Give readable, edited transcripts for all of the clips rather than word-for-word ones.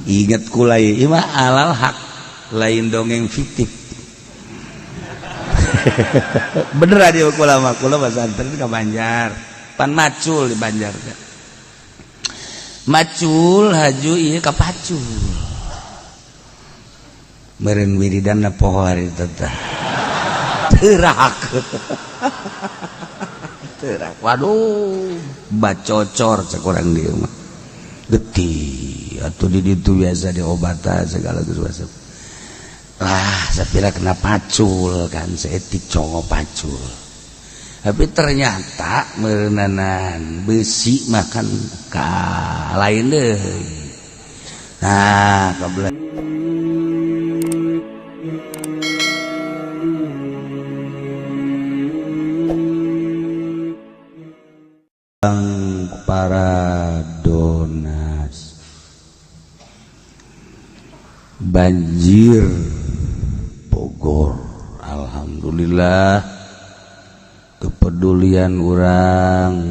Ingat kula ieu mah alal hak, lain dongeng fiktif. Bener aja kula mah, kula pesantren ke Banjar. Pan macul di Banjar teh. Macul haju ieu ka pacul. Meureun wiridanna poho hari teh. Teurak. Teurak. Waduh, bacocor cek urang dieu mah. Getih atuh di ditu biasa diobatan segala geus lah, sapira kena pacul kan, seetik congo pacul. Tapi ternyata meureunanan besi makan ka lain deui. Nah, kabelah para donas banjir Bogor. Alhamdulillah kepedulian orang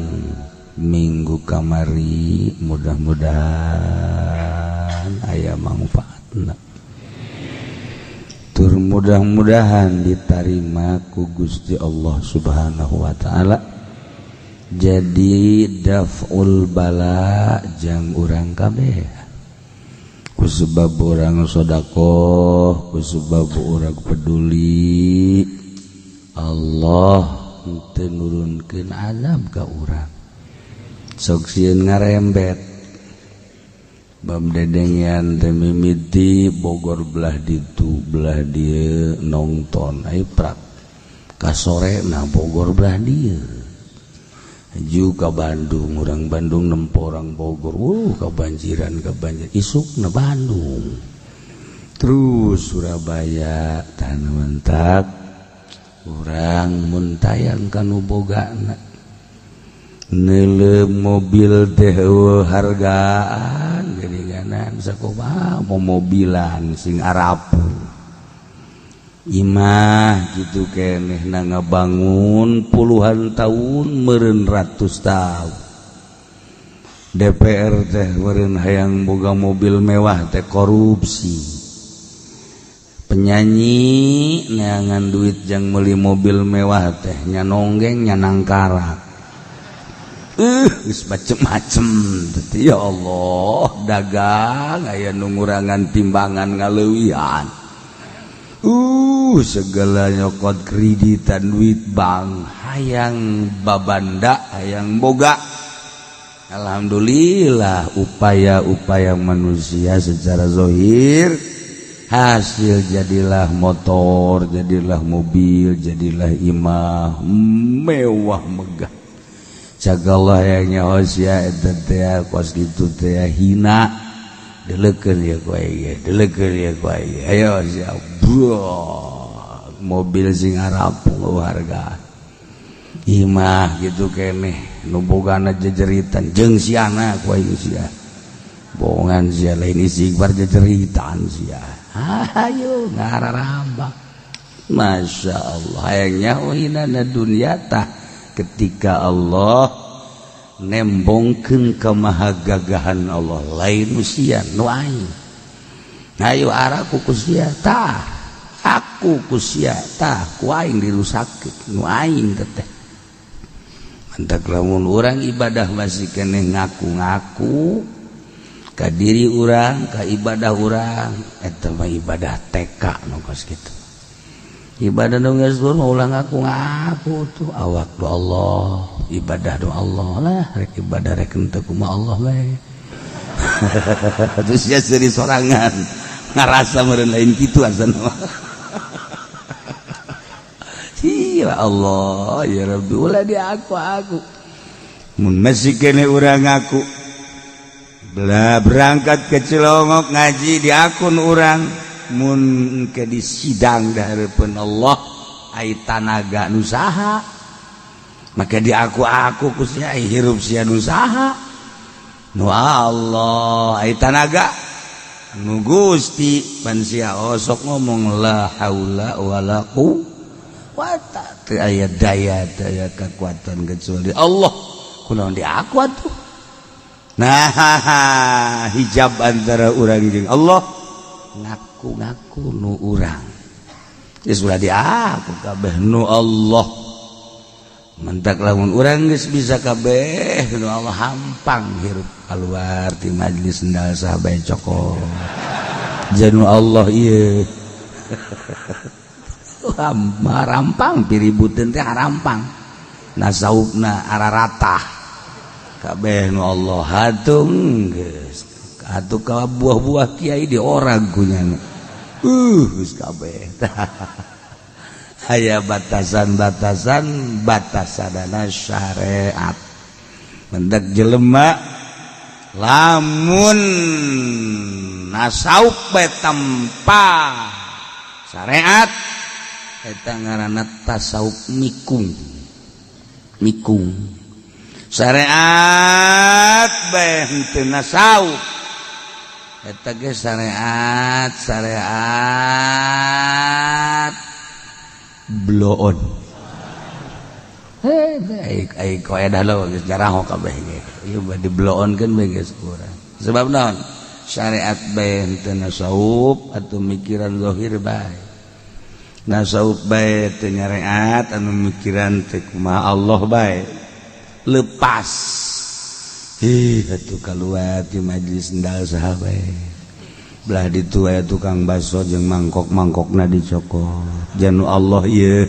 minggu kamari mudah-mudahan aya manfaatna, tur mudah-mudahan diterima ku Gusti Allah Subhanahu wa taala, jadi daf'ul bala jang urang kabeh. Ku sebab urang sodakoh, ku sebab urang peduli, Allah teu nurunkeun azab ka urang. Sok sieun ngarembet bab dedengean teh mimiti Bogor belah ditu belah dieu nongton ai prak ka sore nah Bogor belah dieu ju ka Bandung, orang Bandung nempo orang Bogor, kebanjiran kebanjir isuk na Bandung terus Surabaya tanah mentak orang muntayang kanu bogana neuleuh mobil teh hargaan geuninganan sakumaha mobilan sing arapu imah gitu keneh na ngabangun puluhan tahun meureun ratus tahun. DPR teh meureun hayang boga mobil mewah teh korupsi. Penyanyi neangan duit jang meuli mobil mewah teh nya nonggeng nya nangkarak. Geus macem-macem teh ya Allah, dagang aya nu ngurangan timbangan ngaleuwihan. Segala nyokot kreditan duit bank hayang babanda hayang boga. Alhamdulillah upaya-upaya manusia secara zohir hasil jadilah motor, jadilah mobil, jadilah imah mewah megah. Cagalah yang nyaho sia eta teh kos kitu teh hina. Deleukeun ya ku aing, deleukeun ya ku aing. Ayo siap. Mobil sing arapung harga. Imah gitu keneh nu bogana jejeritan jeung siana ku aing sia. Bohongan sia lain istighfar jejeritan sia. Hayo ngararambak. Masya Allah hayang nyaho hinana dunya tah ketika Allah nembongkeun kemahagagahan Allah lain usia nu aing. Ayo araku ku sia tah, aku ku sia tah, ku aing dirusakkeun nu aing teh. Mantak lamun urang ibadah masih keneh ngaku-ngaku ka diri urang, ka ibadah urang, eta mah ibadah TK nu kos kitu. Ibadah nu geus mah ulah ngaku-ngaku tuh awak do Allah, ibadah do Allah lah, rek ibadah rek henteu kumaha Allah we. Terus ya seuri sorangan ngarasa meureun lain kitu asana mah. Ya Allah ya Rabbi ulah diaku-aku. Mun masih keneh urang ngaku belah berangkat ke Cilongok ngaji di akun urang, mun ke di sidang hareupeun Allah ai tanaga nu saha, maka di aku-aku ku sia hirup sia nu saha, nu Allah ai tanaga nu Gusti. Pan sia osok ngomong la haula wala quwata, teu aya daya daya kekuatan kecuali Allah, kunaon di aku atuh. Nah, hijab antara urang jeung Allah, ngaku-ngaku nu urang. Geus ulah diaku kabeh nu Allah. Mentak lamun urang geus bisa kabeh nu Allah, hampang hirup. Keluar ti majlis, sendal sahabat cokot, janu Allah ieu. Rampang piributeun teh, rampang nasaubna araratah kabeh nu Allah. Hatung geus atuh ka buah-buah kiai di orang kunyana. Geus kabeh aya batasan-batasan, batasanana syariat. Mendak jelema lamun nasaup bae tanpa syariat, eta ngaranna tasawuf mikung. Mikung syariat bae henteu nasawuf, eta ge syariat syariat bloon. Hei, ai koedah lo geus jaraho kabeh ge ieu di bloon kan bae geus kurang. Sebab naon? Syariat bae henteu nasawuf atau mikiran zahir bae. Nasawuf bae teu nyareat, anu mikiran teh kumaha Allah bae lepas. Ih, atuh kaluar ti majlis, sendal saha bae. Belah ditu aya tukang baso jeung mangkok-mangkokna dicokot, janu Allah ieu.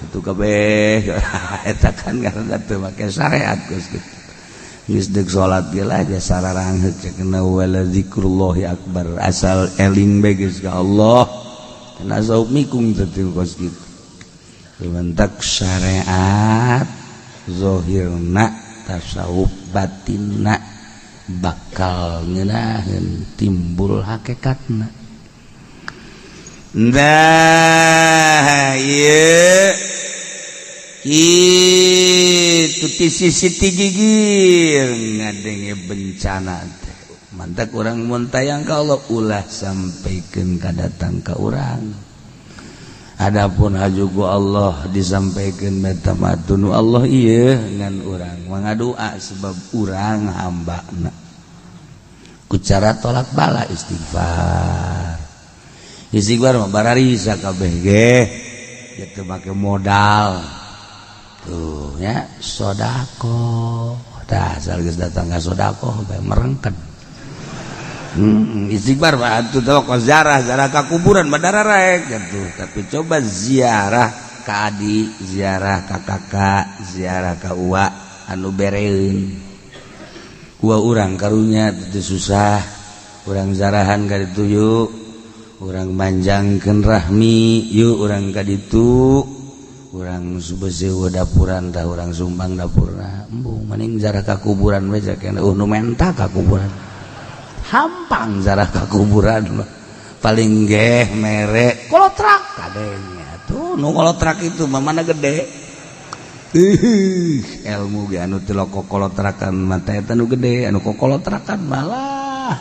Itu kabeh eta kan karena teu make syariat. Geus kitu geus deuk salat ge lah jasa sararangheuk, cenah wala zikrullahi akbar, asal eling bae geus ka Allah. Nasawuf mikung teh kos kitu. Mantak syariat zahirna, tasawuf batinna, bakal ngeunaheun timbul hakikatna. Nah, ieu kitu ti sisi ti gigir ngadenge bencana teh. Mantak urang mun tayang ka Allah, ulah sampaikeun kadatang ka urang. Adapun hajuku Allah disampaikan meta matunu Allah ieu, ngan urang mangadoa sebab urang hambana. Ku cara tolak bala istighfar. Istighfar mah bararisa kabeh ge, teu make modal tuh nya. Sodako tah, asal geus datang ka sodako bae merengket. Istighfar mah atuh teh kos ziarah, ziarah ka kuburan mah dararek gitu. Tapi coba ziarah ka adi, ziarah ka kakak, ziarah ka uwa anu bereun. Uwa urang karunya teu susah, urang zarahan ka ditu yuk, urang manjangkeun rahmi yuk, urang ka ditu, urang beuseuh dapuran tah, urang sumbang dapurna. Embung mending ziarah ka kuburan we cenah, nu menta ka kuburan. Hampang zarah ka kuburan mah paling geh mere kolotrak kadenya tuh. Nu kolotrak itu mah mana gede. Ih, ilmu ge anu teu kolotrakan mata eta nu gede, anu kokolotrakan malah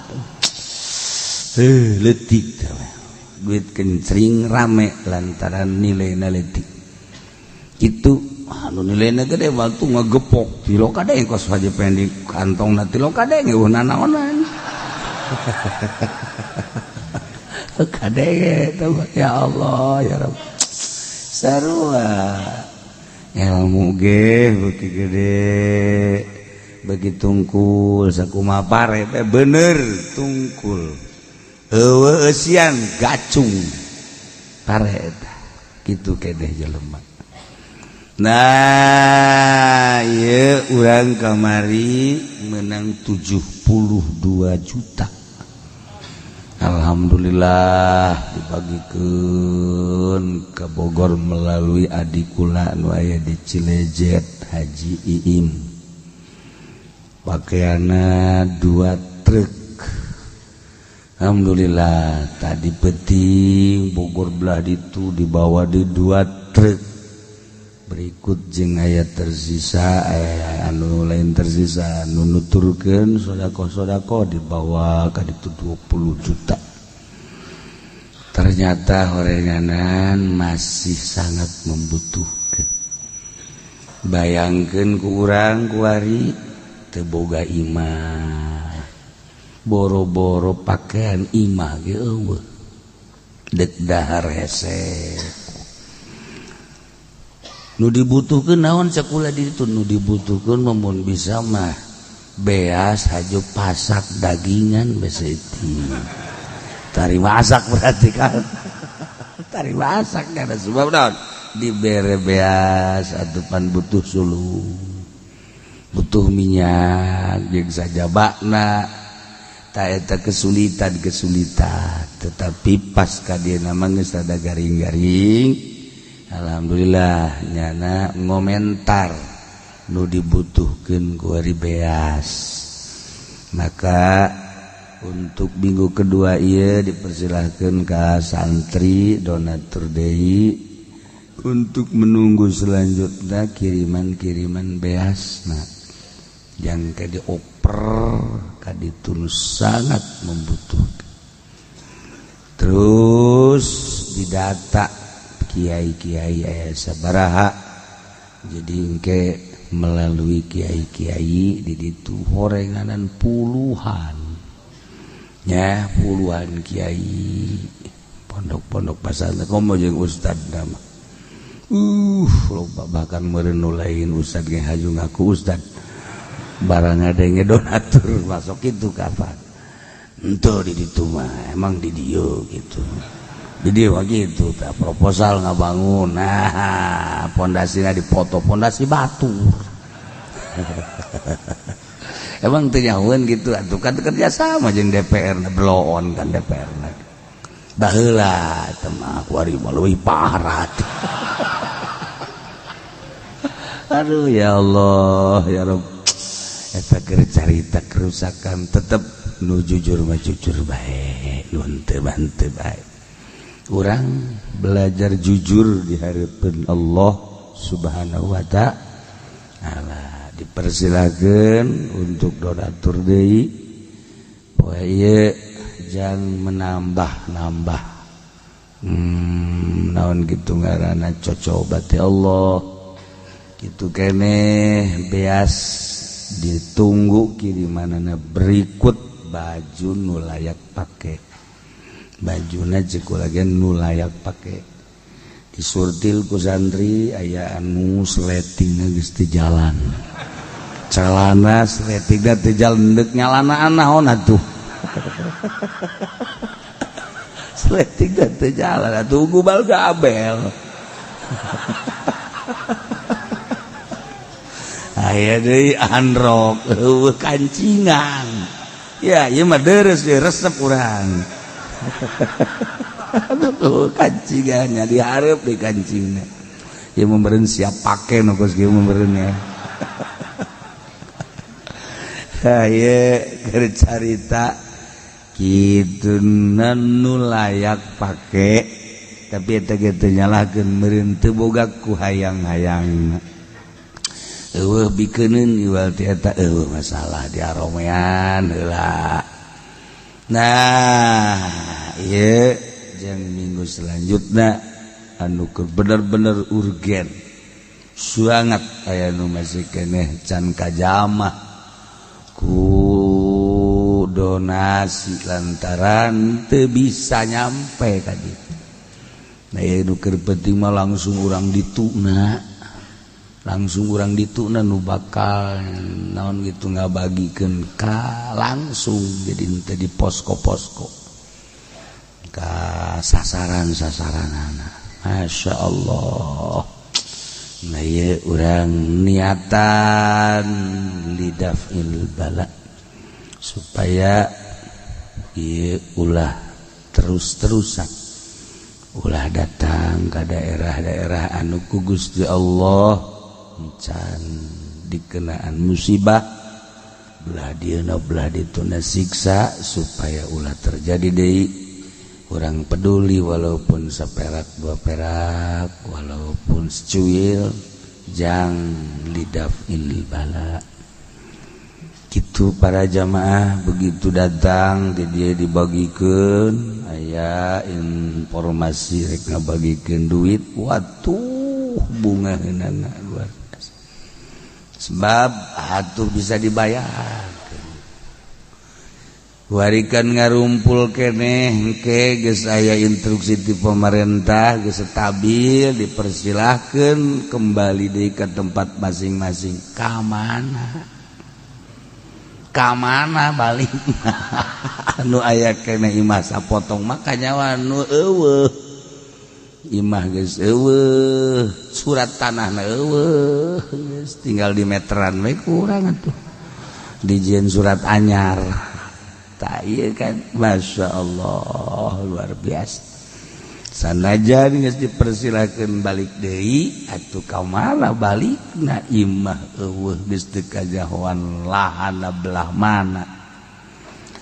leutik. Duit kencring rame lantaran nilai leutik itu. Anu nilainya gede waktu ngegepok tilo kadeng kos haji pengen di kantong na tilo kadeng eueuh nanaonan kadenge. Ya Allah, ya Rabb, sarua ilmu ge beuki gede bagi tungkul sakumaha pare teh bener tungkul eueuh eusian gacung pare eta kitu keneh jelema. Nah, ieu urang kamari menang 72 juta. Alhamdulillah dibagikan ke Bogor melalui adik kula nu aya di Cilejet, Haji Iim. Pakaianna dua truk. Alhamdulillah tadi peting Bogor belah ditu dibawa di dua truk. Berikut jeung aya tersisa, anu lain tersisa nu nuturkeun sedekah-sedekah dibawa ka ditu 20 juta. Ternyata horenganan masih sangat membutuhkan. Bayangkeun ku urang kuari. teu boga imah, boro-boro pakaian imah ge eueuh, dek dahar hese. Nu dibutuhkeun naon sakulah di ditu, nu dibutuhkeun mun bisa mah beas haju pasak dagingan beseti. Tari masak berarti kan. Tari masak karena sebab naon dibere beas atupan butuh suluh, butuh minyak jeung sajabana. Ta eta kesulitan-kesulitan, tetapi pas ka dieu mah geus rada garing-garing. Alhamdulillah nyana ngomentar nu dibutuhkeun ku ari beas. Maka untuk minggu kedua ieu dipersilahkeun ka santri donatur deui untuk menunggu selanjutnya kiriman-kiriman beasna yang ka dioper ka ditu sangat membutuhkan. Terus didata kiai-kiai aya sabaraha, jadi engke melalui kiai-kiai di ditu horenganan puluhan ya, puluhan kiai pondok-pondok pasantren komo jeung ustad mah loba, bahkan meureun nu lain ustad ge haju ngaku ustad barang ada donatur masuk itu kapan henteu di ditu mah emang di dieu gitu. Jadi begitu tak proposal ngabangun, nah pondasinya dipoto pondasi batu. Emang teu nyahoeun gitu atuh kan kerja sama jeung DPR na bloon kan DPR na. Baheula teh mah kuari mah leuwih parah. Aduh ya Allah ya Rabb. Eta keur carita kerusakan tetep nu jujur mah jujur bae, nu henteu mah henteu bae. Orang belajar jujur di hadapan Allah Subhanahu wa ta'ala. Dipersilakan untuk donatur deui poe ieu jang menambah-nambah naon kitu ngaranna cocoba ti Allah kitu keneh beas ditunggu kirimanana berikut baju nu layak pake. Bajuna jeung lagi nu layak pake disurtil ku santri aya anu sletingna geus teu jalan, celana sletingna teu jalan deuk nyalanaan naon atuh. Sletingna teu jalan atuh gubal gabel. Aya deui androk eueuh kancingan ya ieu mah deres deui resep urang. Aduh kancingannya diharap di kancingnya ya memberen siap pakai nu geus kieu memberen ya. Haye keur carita kitu nu layak pake tapi eta ge teu nyalahkeun meureun teu boga ku hayang-hayang eueuh bikeuneun iwal ti eta eueuh masalah diaromean heula. Nah, ieu jeung minggu selanjutnya anu keur bener-bener urgen sangat aya nu masih keneh can kajamah ku donasi lantaran teu bisa nyampe ka ditu. Nah, ieu nu keur penting mah langsung urang dituna. Langsung urang dituna nu bakal naon gitu ngabagikeun ka langsung jadi henteu di posko-posko ka sasaran-sasaranana. Masya Allah. Nah ieu urang niatan lidafil bala supaya ieu ulah terus-terusan ulah datang ka daerah-daerah anu ku Gusti Allah can dikenaan musibah belah dieuna belah dituna siksa supaya ulah terjadi deui. Urang peduli walaupun seperak dua perak walaupun secuil jang lidafil bala. Kitu para jamaah begitu datang di dia dibagikeun aya informasi rek ngabagikeun duit watuh bunga heunana luar biasa. Sebab atuh bisa dibayar. Warikan ngarumpul keneh engke geus aya instruksi ti pemerintah, geus stabil, dipersilahkan kembali deui ke tempat masing-masing. Ka mana? Ka mana balik? Anu aya keneh imah sapotong mah kanyawa nu eueuh. Imah geus eueuh, surat tanahna eueuh, geus tinggal di meteran we kurang atuh. Dijieun surat anyar. Tak iya kan, Masya Allah, luar biasa. Sanajan geus dipersilakeun balik deui atuh ka mana balikna, imah eueuh, geus teu kajahoan lahanna belah mana.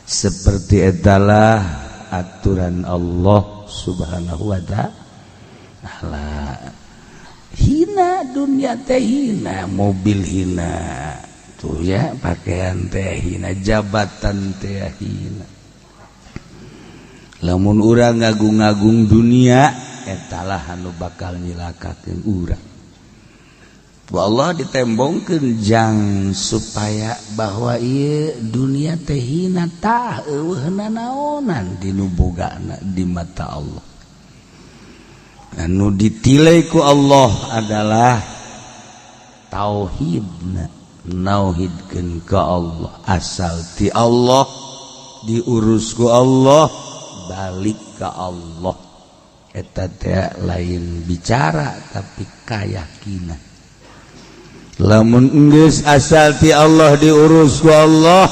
Seperti etalah aturan Allah Subhanahu wa ta'ala. Hina dunia teh, hina mobil, hina tuh ya pakaian teh, hina jabatan teh, hina. Lamun urang ngagung-ngagung dunia, etalah anu bakal nyilakakeun urang. Ku Allah ditembongkeun jang supaya bahwa ieu dunia teh hina, tah eueuh nanaonan di nu bogana di mata Allah. Anu ditilai ku Allah adalah tauhidna, nauhidkeun ka Allah, asal ti Allah, diurus ku Allah, balik ke Allah. Eta teh lain bicara tapi keyakinan. Lamun geus asal ti Allah, diurus ku Allah,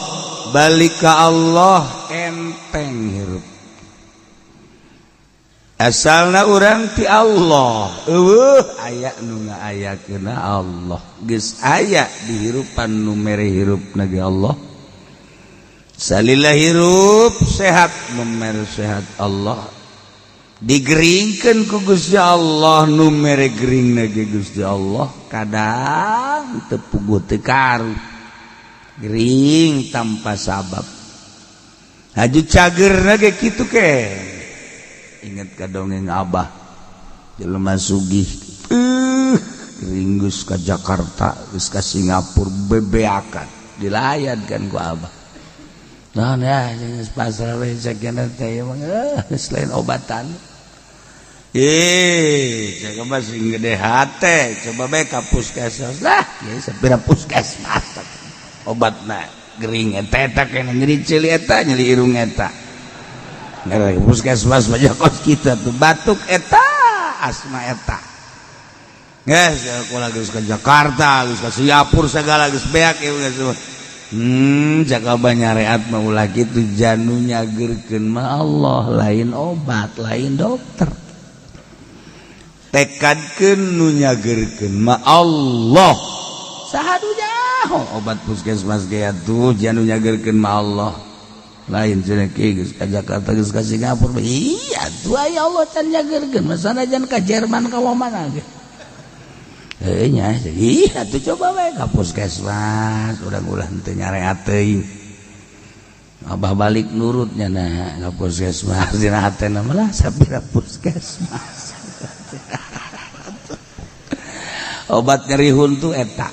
balik ke Allah, enteng hirup. Asalna urang ti Allah, eueuh aya nu ngaayakeun Allah. Geus aya dihirupan, nu mere hirup na ge Allah. Salila hirup sehat, nu mere sehat Allah. Digeringkeun ku Gusti Allah, nu mere gering na ge Gusti Allah. Kadang teu puguh teu karu, gering tanpa sabab. Haju cager na ge kitu ke. Ingat ka dongeng Abah, jelema sugih, gering, geus ka Jakarta, geus ka Singapura, bebeakan, dilayan kan ku Abah. Nah, ya, geus pasrah we cek teh emang geus lain obatan. Eh, cek mah sing gede hate, coba bae ka puskesmas lah, ya sapira puskesmas. Obatna gering eta eta kene, nyeri ceuli eta, nyeri irung eta. Puskesmas banyak kos kita tuh, batuk eta, asma eta. Geus aku lagi ke Jakarta, geus ke Singapura, segala geus beak ya geus. Jaga banyareat mah ulah kitu, janu nyageurkeun mah Allah, lain obat, lain dokter. Tekadkeun nu nyageurkeun mah Allah. Saha nu nyaho obat puskesmas ge atuh, janu nyageurkeun mah Allah. Lain cenah geus ka Jakarta, geus ka Singapura, iya tuh aya Allah can nyageurkeun mah, sanajan ka Jerman ka mana ge. Heuh nya, iya tuh coba we ka puskesmas, urang ulah teu nyareat teuing. Abah balik nurutnya nah ka puskesmas, dina hatena mah lah sapira puskesmas. Obat nyeri huntu eta,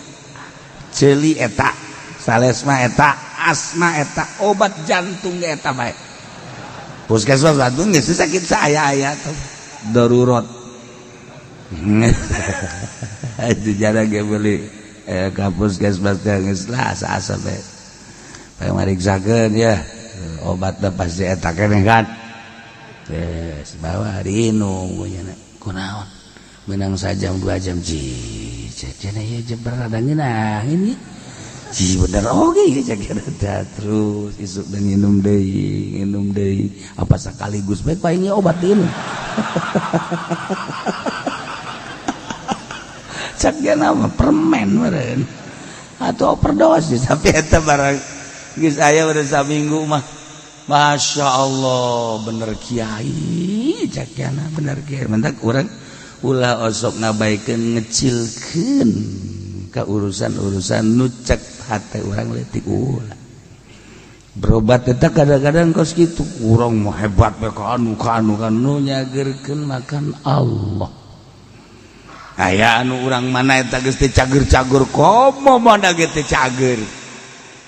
ceuli eta, salesma eta, asma eta, obat jantung ge eta bae. Puskesmas jantung geus sakit saaya-aya tuh darurat. Itu jarang ge beli ka puskesmas teh geus lah asa-asa bae. Bae mariksakeun ya, obatna pasti eta keneh kan. Geus bawa diinum nya kunaon. Menang sajam 2 jam ji cek cenah ieu jeber rada ngeunah ini. Ji bener oge ieu cek cenah, terus isuk dan minum deui, minum deui, apa sekaligus bae ku aing obat diinum. Cek nama permen meureun atau overdosis, tapi eta barang geus aya udah saminggu mah, Masya Allah, bener kiai cek bener kiai. Mentak urang ulah osok ngabaikeun, ngecilkeun ka urusan-urusan nu cek hate urang leutik, ulah. Berobat eta kadang-kadang kos kitu, urang mah hebat we ka anu ka anu ka nu nyageurkeun makan Allah. Aya anu urang mana eta geus teu cager-cager komo mana ge teu cager.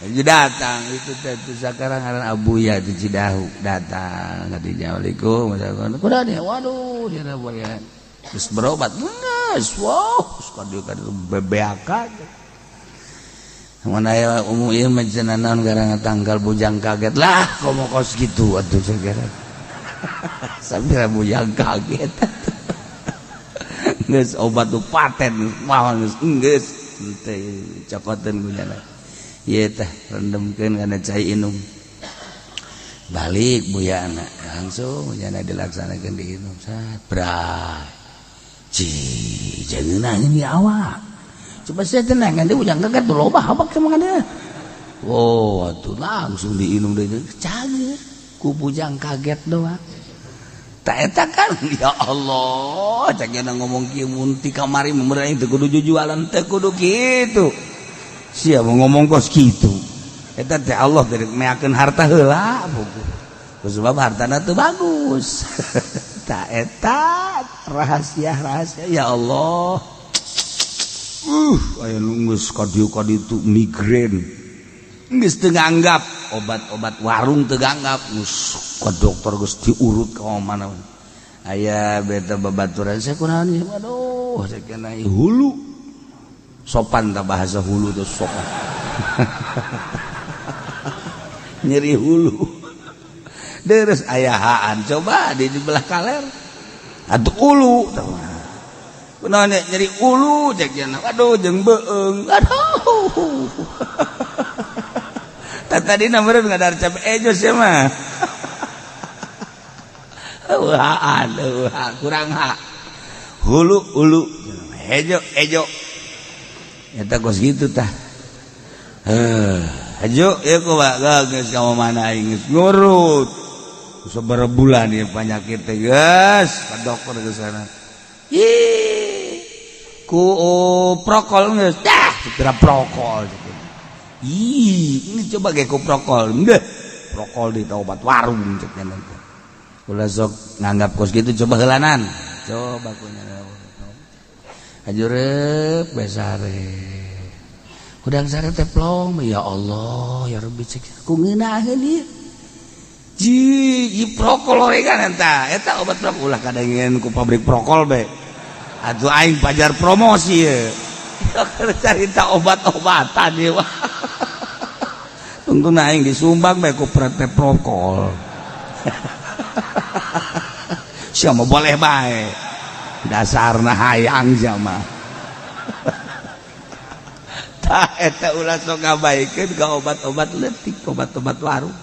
Jadi datang itu teh sekarang ngaran Abuya di Cidahu datang ka dinya, "Assalamualaikum." Kuda nih, waduh, dia boleh geus berobat geus, wow, ka dieu ka bebeakan. Mana aya umum ieu mah cenah naon gara tanggal bujang kaget lah komo kos kitu atuh segera. Sambil bujang kaget. Geus obat tuh paten mawan geus geus teh cokoteun kunyana. Ieu teh rendemkeun kana cai inum. Balik buyana langsung buyana dilaksanakeun diinum sat bray. Ci jangan ini awak. Coba saya tenang dia bujang kaget tuh loba habak sama dia. Oh, tuh langsung diinum deh cager. Ku bujang kaget doang. Tak eta kan ya Allah, cak ngomong kieu mun ti kamari meureun teu kudu jujualan teu kudu kitu. Sia mau ngomong kos kitu. Eta teh Allah dari meakeun harta heula buku. Sebab hartana teu bagus. Tak eta rahasia-rahasia ya Allah. Aya nu geus ka dieu ka ditu migrain. Geus teu nganggap obat-obat warung teu nganggap geus ka dokter geus diurut ka mana. Aya beta babaturan saya kunaon ieu, aduh sakeuna hulu. Sopan tak bahasa hulu tuh sopan. Nyeri hulu. Deres ayahaan coba di belah kaler. Atuh ulu kunaon nyeri ulu cek cenah. Aduh jeung beung. Aduh. Tadi nomor ngadar cap ejo sia mah. Wah, aduh, kurang hak. Hulu ulu hejo ejo. Eta kos kitu tah. Heuh, hejo ieu kumaha geus ka mana aing geus ngurut. Sabaraha bulan ieu penyakit teh geus ka dokter geus sana. Ih, ku prokol geus dah, segera prokol. Ih, ini coba ge ku prokol. Enggak. Prokol di obat warung cek nya. Ulah sok nganggap kos gitu coba heulanan. Coba ku nya. Hajureup besare. Hudang sare teh plong, ya Allah, ya Rabbi cek. Ku ngeunaheun ieu. Ji, ieu prokol oregan eta. Eta obat prokol ulah kadengen ku pabrik prokol be. Atuh aing pajar promosi ye. Carita obat-obatan ieu. Tunggu aing disumbang bae ku PT prokol. Siapa boleh bae. Dasarna hayang jama. Tah eta ulah sok ngabaikeun ka obat-obat leutik, obat-obat warung.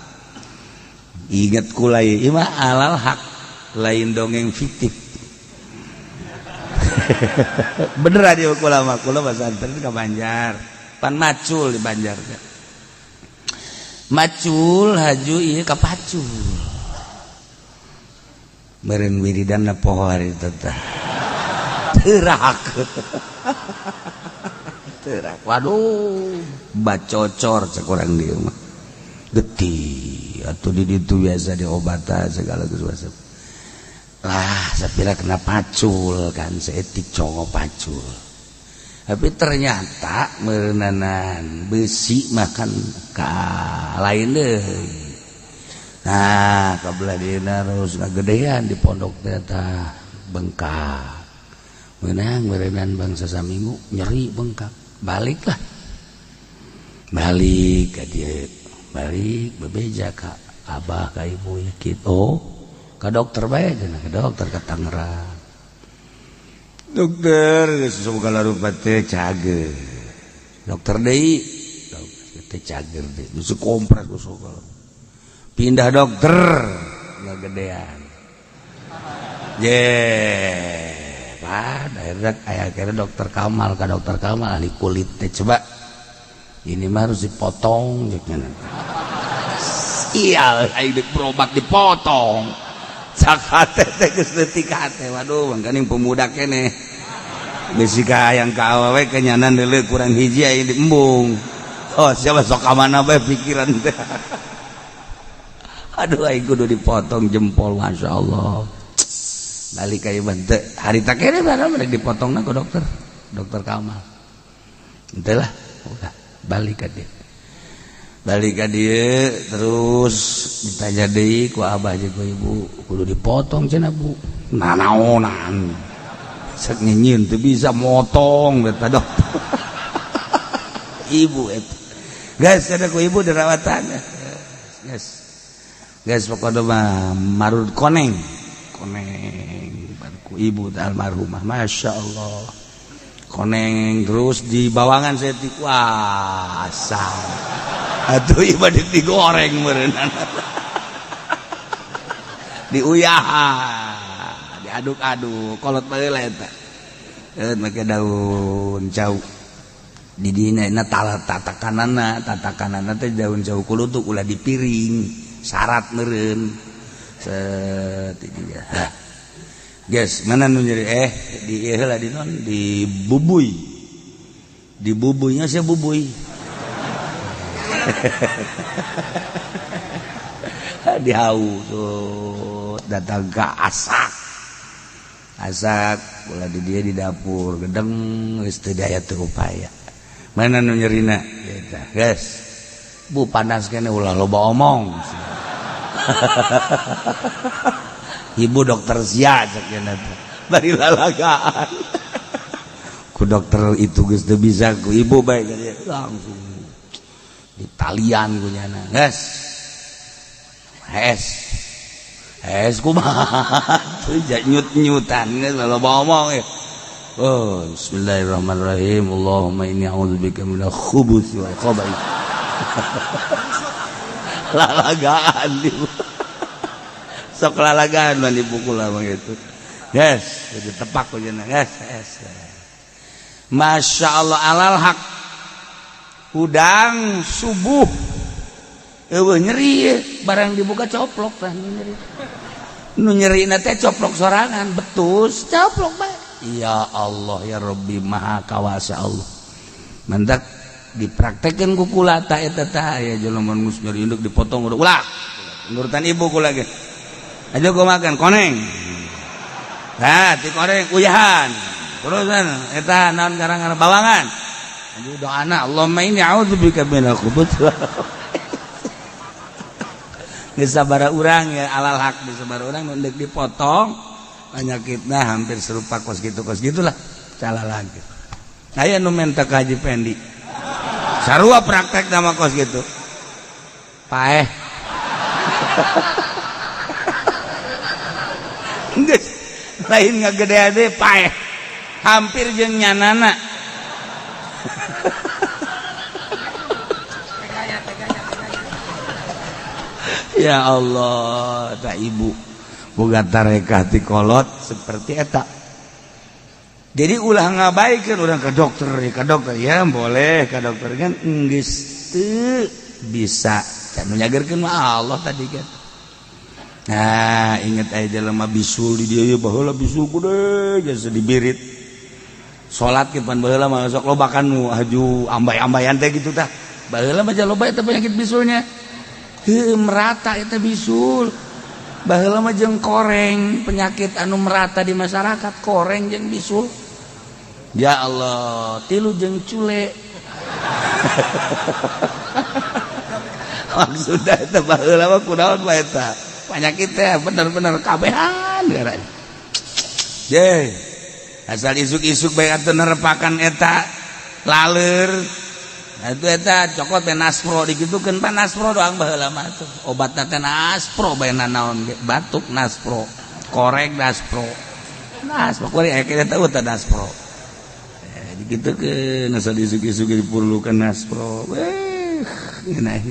Ingat kula ieu mah alal hak, lain dongeng fiktif. Bener aja kula mah, kula pesantren ka Banjar. Pan macul di Banjar teh. Macul haju ieu ka pacul. Meureun wiridanna poho hari teh. Teurak. Teurak. Waduh, bacocor cek urang dieu mah. Getih atuh di ditu biasa diobatan segala geus. Lah, sapira kena pacul kan seetik congo pacul. Tapi ternyata meureunanan besi makan ka lain deui. Nah, kabelah dieuna terus ngagedean di pondok teh tah bengkak. Meunang meureunan bangsa saminggu nyeri bengkak. Baliklah. Balik ka dieu. Balik bebeja ka abah ka ibu kitu. Oh, ka dokter bae cenah, ka dokter ka Tangerang. Dokter segala rupa teh cager. Dokter deui, dokter teh cager deui. Geus kompres geus segala. Pindah dokter ngagedean. Ye, Pak, akhirnya aya akhirnya dokter Kamal ka dokter Kamal ahli kulit teh coba. Ini mah harus dipotong cek nya. Sial, aing deuk berobat dipotong. Cakate teh geus leutik hate. Waduh, mangkaning pemuda keneh. Bisi ka hayang ka awewe kenyanan deuleu kurang hiji aing diembung. Oh, siapa sok ka mana bae pikiran teh. Aduh, aing kudu dipotong jempol, Masya Allah. Balik ka imah teu harita kene barang rek dipotongna ku dokter. Dokter Kamal. Henteu lah, udah balik ka dieu. Balik ka dieu terus ditanya deui ku abah jeung ku ibu, kudu dipotong cenah Bu. Nanaonan. Sek nyinyieun teu bisa motong eta dokter. Ibu eta. Geus cenah ku ibu dirawatan. Geus. Geus pokona mah marud koneng. Koneng ku ibu almarhumah, Masya Allah. Koneng terus di bawangan saya kuasa. Atuh ieu digoreng meureun. Diuyahan, diaduk-aduk, kolot baheula eta. Make daun cau. Di dina na tatakanana, tatakanana teh daun cau kulutuk ulah dipiring, syarat meureun. Set dia. Guys, mana nu nyeri di ieu heula di non di bubuy. Di bubuynya sia bubuy. Dihau tuh datang ke asak. Asak ulah di dia di dapur gedeng geus teu daya teu upaya. Mana nu nyerina? Eta, guys. Bu panas kene ulah loba omong. Ibu dokter sia cek nya teh. Bari lalagaan. Ku dokter itu geus teu bisa ku ibu bae langsung ditalian ku nyana. Geus. Hes. Hes kumaha teu nyut-nyutan geus loba omong ya. Oh, bismillahirrahmanirrahim. Allahumma inni a'udzubika minal khubuthi wal khaba'ith. Lalagaan ibu. Sok lalagaan mah dipukul lah gitu. Yes, ditepak ku cenah. Yes, yes. Masya Allah alal hak. Hudang subuh. Eueuh nyeri barang dibuka coplok tah nyeri. Nu nyerina teh coplok sorangan betus coplok bae. Ya Allah ya Rabbi maha kawasa Allah. Mantak dipraktekeun ku kula ta eta tah aya jelema geus nyeri induk dipotong ulah. Nurutan ibu kula ge. Ayo gua makan koneng. Nah, ti koneng uyahan. Terusan eta naon garang-garang bawangan. Ayo doana Allahumma inni a'udzubika minal khubuthi. Geus sabaraha urang ya alal hak geus sabaraha urang nu deuk dipotong penyakitna hampir serupa kos gitu kos gitulah salah lagi. Aya nu menta ka Haji Pendi. Sarua praktek nama kos gitu. Paeh. Geus lain ngagedean deui paeh. Hampir jeung nyanana. Ya Allah, tak ibu boga tarekah ti kolot seperti eta. Jadi ulah ngabaikeun urang ke dokter, ya boleh ke dokter kan geus teu bisa. Can nyagerkeun mah Allah tadi kan. Nah, inget aja jelema bisul di dieu baheula bisul gede geus dibirit. Salat ge pan baheula mah sok loba kan nu haju ambay-ambayan teh gitu tah. Baheula mah loba eta penyakit bisulnya. Heuh merata eta bisul. Baheula mah jeung koreng, penyakit anu merata di masyarakat koreng jeung bisul. Ya Allah, tilu jeung cule. Maksudna eta baheula mah kunaon bae eta. Penyakit teh bener-bener kabehan garanya. Ye, asal isuk-isuk bae atuh nerepakan eta laleur. Nah, itu eta cokot teh naspro dikitukeun pan naspro doang baheula mah tuh. Obatna teh naspro bae nanaon ge batuk naspro, korek naspro. Naspro kuari aya kita tahu teh naspro. Dikitukeun asal isuk-isuk diperlukan naspro. Weh, ngeunah.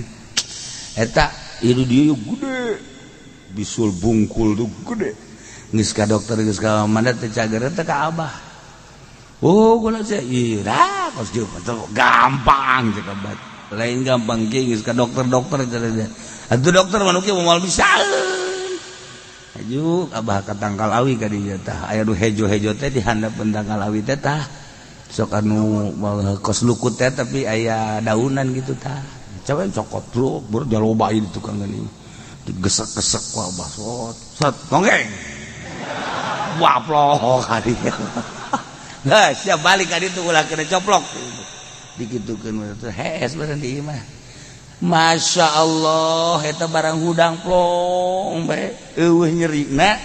Eta ieu dieu gede. Bisul bungkul tuh gede. Geus ka dokter geus ka mana teh cager teh ka abah. Oh, kula sih, iya, kos dia gampang cek obat. Lain gampang ge geus ka dokter-dokter cenah. Atuh dokter mah nu kieu moal bisaeun. Aju abah ka tangkal awi ka dieu tah. Aya nu hejo-hejo teh di handapeun tangkal awi teh tah. Sok anu kos lukut teh tapi aya daunan gitu tah. Coba cokot bro, berjaloba ieu di tukang geuning. Digesek-gesek ku abah sot, sot, gonggeng. Waplok ka dieu. Nah, siap balik ka ditu, ulah kena coplok. Dikitukeun hees bener di imah. Masya Allah, eta barang hudang plong bae, eueuh nyerina,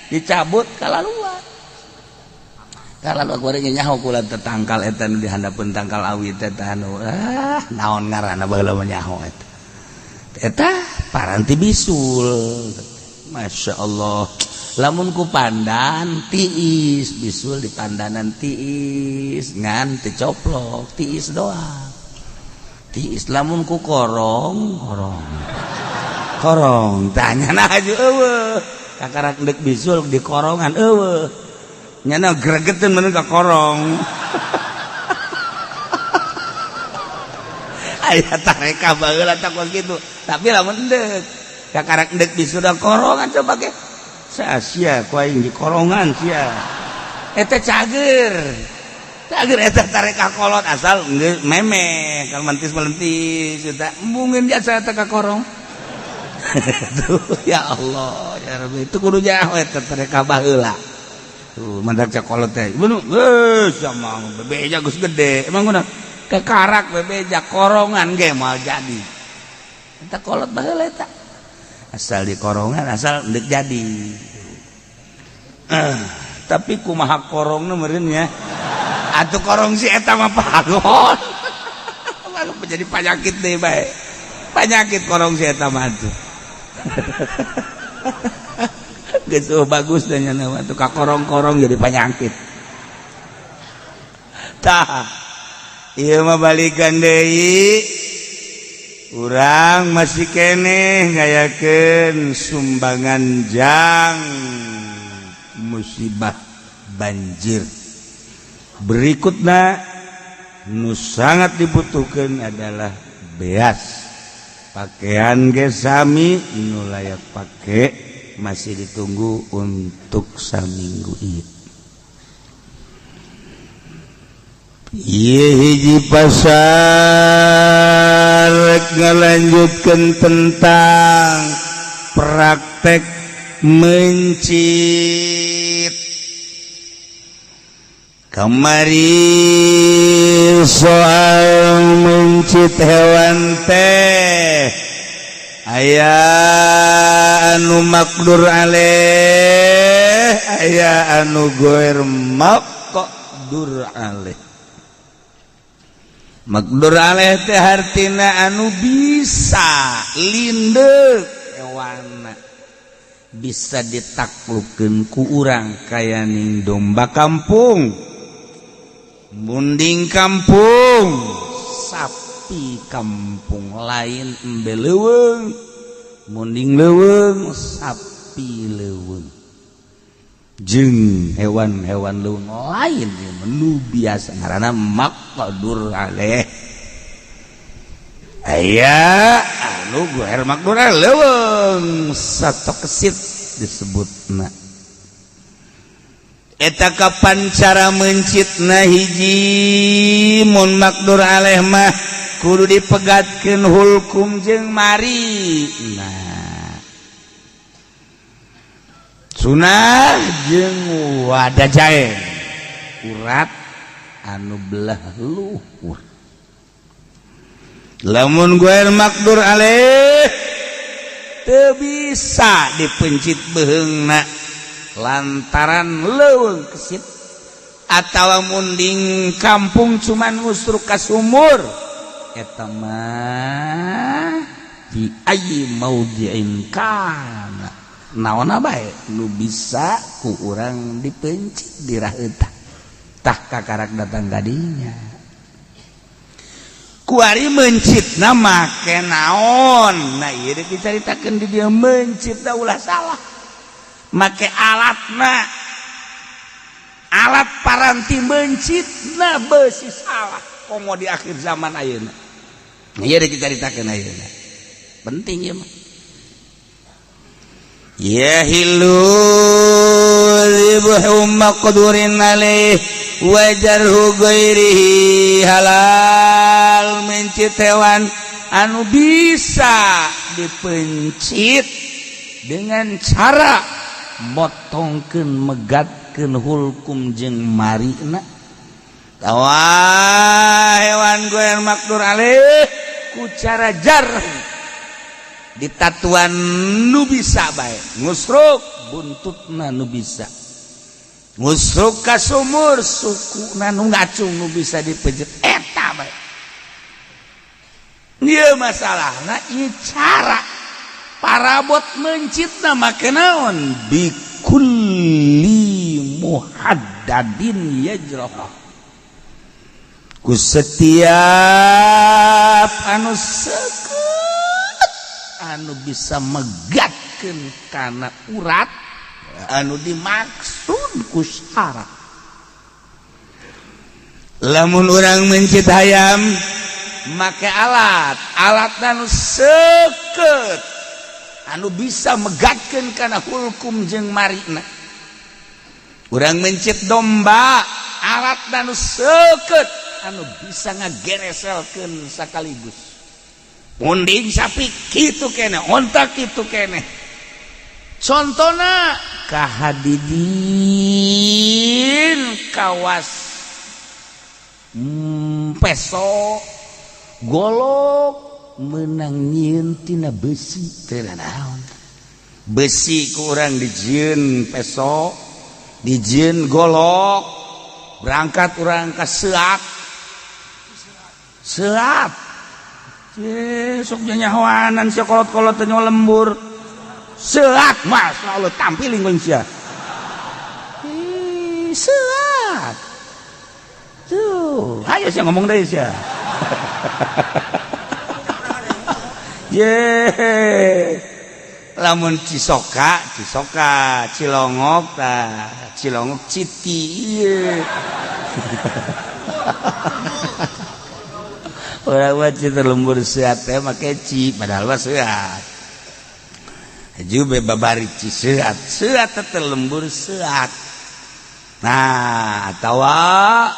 dicabut kalaluan. Kalaluan goreng nyaho kula teh tangkal eta nu di handapeun tangkal awi teh, anu ah naon ngaranna baheula mah, nyaho eta. Eta paranti bisul. Masya Allah, lamun ku pandan tiis, bisul di pandanan tiis, ngan teu coplok, tiis doang, tiis. Lamun ku korong, korong korong tanya nah aja eueuh, kakarak ndek bisul di korongan eueuh, nyana gregeteun mun ka korong. Aya tareka baheula tak kitu, tapi lamun ndek kakarak ndek bisul da korongan, coba ke sia ku aing di korongan sia. Eta cager cager, eta tareka kolot, asal geus meme kalau mentis melentis eta mungkin jasa eta ka korong. Tuh, ya Allah ya Rabbi, itu kudu nyaho eta tareka baheula tuh, mandak cak kolot teh bener geus sama bebeja geus gede, emang kunaon kekarak bebeja korongan ge moal jadi. Eta kolot baheula eta asal di korongan, asal ndek jadi. Tapi kumaha korongna meureun nya atuh, korong si eta mah pagon jadi penyakit deh bae, penyakit korong si eta mah tuh. Geus bagus dan nya tuh ka korong-korong jadi penyakit. Tah, ieu mah balikan deui, urang masih keneh ngayakeun sumbangan jang musibah banjir. Berikutnya nu sangat dibutuhkan adalah beas, pakaian ge sami, nu layak pake masih ditunggu untuk saminggu ieu. Ieu hiji pasar ngalanjutkeun tentang praktek mencit. Kamari soal mencit hewan teh aya anu makdur alaih, aya anu goer maqdur alaih. Makdur alaih teh hartina anu bisa lindek hewan, bisa ditaklukeun ku urang, kaya ning domba kampung, munding kampung, sapi kampung, lain embe leuweung, munding leuweung, sapi leuweung, jeung hewan-hewan leuweung lain nu biasa ngaranna maqdur alaih. Aya anu goer makdur leuweung sato kesit disebutna eta. Kapan cara mencitna? Hiji, mun makdur alaih mah kudu dipegatkeun hulkum jeung mari. Nah, sunah jeung wadajain, urat anu belah luhur. Lamun goer makdur alaih teu bisa dipencit beheungna lantaran leuweung kesit atawa munding kampung cuman ngusruk ka sumur, eta mah di ayyi maudhi'in kana, naonna bae nu bisa ku urang dipencit diraheuta. Tah, kakarak datang kadinya kuari mencitna make naon? Nah, ieu deuk dicaritakeun di dieu. Mencitna ulah salah make alatna, alat paranti mencitna besi salah, komo di akhir zaman ayeuna. Ieu deuk dicaritakeun ayeuna, penting ieu mah. Yahilu dzibhu maqdurin alaih wa jarhu ghairihi. Halal mencit hewan anu bisa dipencit dengan cara motongkeun megatkeun. megatkeun hulkum jeung marina tawa hewan goer makdur alaih ku cara jar ditatuan nu bisa bae ngusruk buntutna nu bisa ngusruk ka sumur sukuna nu ngacung nu bisa dipejet eta bae. Ieu masalahna, ieu cara parabot mencitna make naon? Bikulli muhaddadin yajrah, ku setiap anu seukeut anu bisa megatkeun kana urat anu dimaksud ku syara. Lamun urang mencit hayam make alat, alat anu seukeut anu bisa megatkeun kana hulkum jeung marina. Urang mencit domba, alat anu seukeut anu bisa ngagereselkeun sekaligus. Munding sapi kitu kene, onta kitu kene. Contona kahadidin kawas peso, golok menang nyieun tina besi teu naon. Besi ku urang dijieun peso, dijieun golok, berangkat urang ka seak seap sok nyahoanan sia, kolot-kolot teh lembur seat. Masya Allah, tampiling sia. Ih, seat tuh. Ayo sia ngomong deui sia. Ye, lamun Cisoka, Cisoka, Cilongok tah, Cilongok Citi ieu. Urang mah cita lembur seat teh make ci, padahal mah seat. Haju be babari ci seat, seat teh lembur seat. Nah, atawa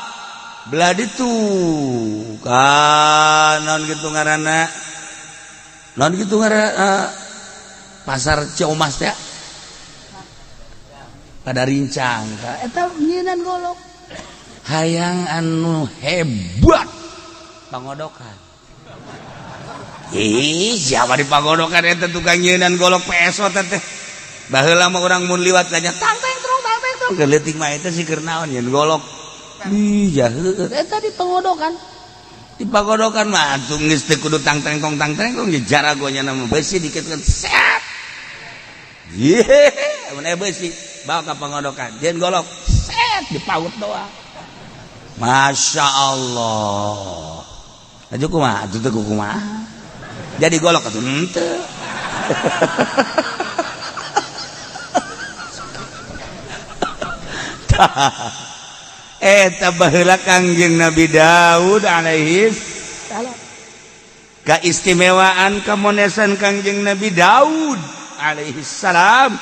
belah ditu kan naon kitu ngaranna? Naon kitu ngaranna pasar Ciomas teh? Pada rincang eta nyieunan golok. Hayang anu hebat pangodokan. Ih, siapa di pangodokan eta tukang nyieun golok peso teh? Baheula mah urang mun liwat tanya tang tang trong tang tang trong, keur leutik mah eta sih keur naon nyieun golok. Ih, jaheut eta di pangodokan. Di pangodokan mah atuh geus teu kudu tang tang tong tang tang tong, jaragonya nama besi diketkeun set. Ye, mun aya besi bawa ka pangodokan, nyieun golok set dipaut doang. Masya Allah. Aju kumaha atuh teh, kumaha? Jadi golok atuh henteu. Eta baheula Kangjeng Nabi Daud alaihi salam. Keistimewaan kamonesan Kangjeng Nabi Daud alaihi salam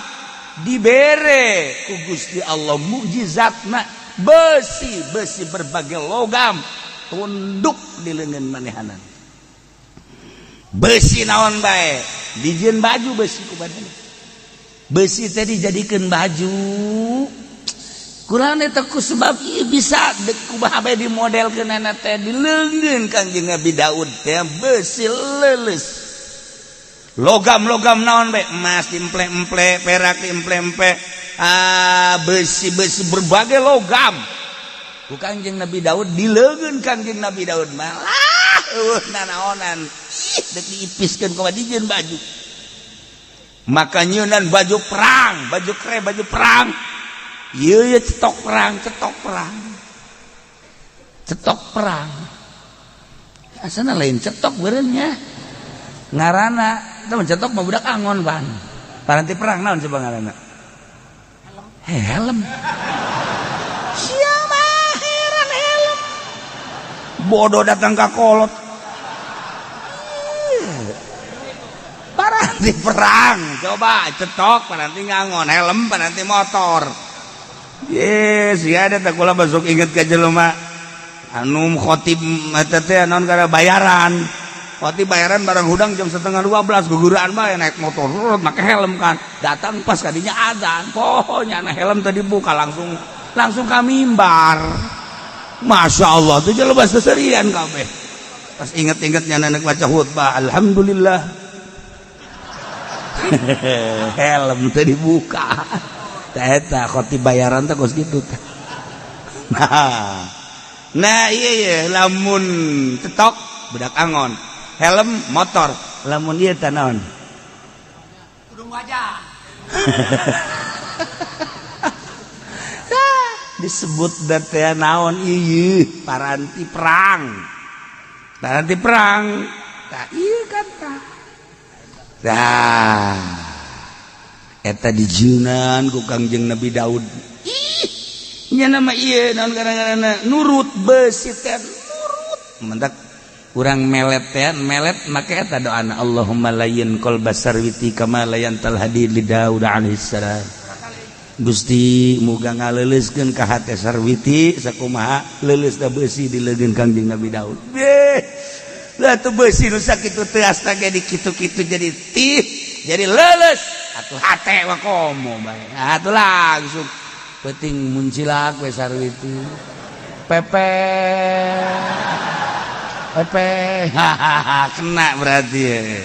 dibere ku Gusti Allah mukjizatna besi, besi berbagai logam tunduk di leungeun manehanan. Besi naon bae dijieun baju, besi ku badan, besi teh dijadikeun baju. Kurang eta ku sebab ieu bisa kumaha bae dimodelkeunana teh di leungeun Kangjeng Nabi Daud teh besi leuleus, logam-logam naon bae, emas diemple-emple, perak diemple-emple, ah, besi-besi berbagai logam ku Kangjeng Nabi Daud di leungeun Kangjeng Nabi Daud malah eueuh nanaonan. Ih, deuk diipiskeun kumaha dijieun baju. Maka nyeunan baju perang, baju kere, baju perang. Ieu ye cetok perang, cetok perang, cetok perang. Asana lain cetok beureunnya ngaranna eta mah, cetok mah budak angon pan paranti perang. Naon coba ngaranna? Helm. Sia mah heran, helm. Bodoh datang ka kolot. Paranti perang coba cetok paranti ngangon, helm paranti motor. Yes, ya ada tak kula masuk inget ka jelema anu khotib eta teh naon, kana bayaran. Khotib bayaran barang hudang jam 11:30 guguran bae naik motor make helm kan. Datang pas kadinya azan. Pokoknya nah helm tadi buka langsung langsung ka mimbar. Masya Allah tuh jelema seserian kabeh. Pas inget-ingetnya nenek baca khutbah, alhamdulillah. Helm tadi buka. Eta khotib bayaran teh kos kitu teh. Nah, iya iya lamun tetok budak angon, helm motor, lamun ieu teh naon? Tudung wajah. Disebut teh naon ieu paranti perang. Paranti perang. Tah ieu kan tah. Tah. Eta dijieunan ku Kangjeng Nabi Daud. Ih, nya nama ieu naon gara-garana nurut besi teh nurut. Mentak urang melet teh melet make eta doana Allahumma layyin qalba sarwiti kama layyantal hadid li Daud alaihissalam. Gusti muga ngaleuleuskeun ka hate sarwiti sakumaha leuleus da besi di leungeun Kangjeng Nabi Daud. Beh, lah tuh besi nu sakitu teu asta ge dikitu-kitu jadi tih, jadi leuleus. Atuh hate mah komo bae. Atuh langsung penting muncilak we sarwiti. Pepe pepe hahaha kena berarti.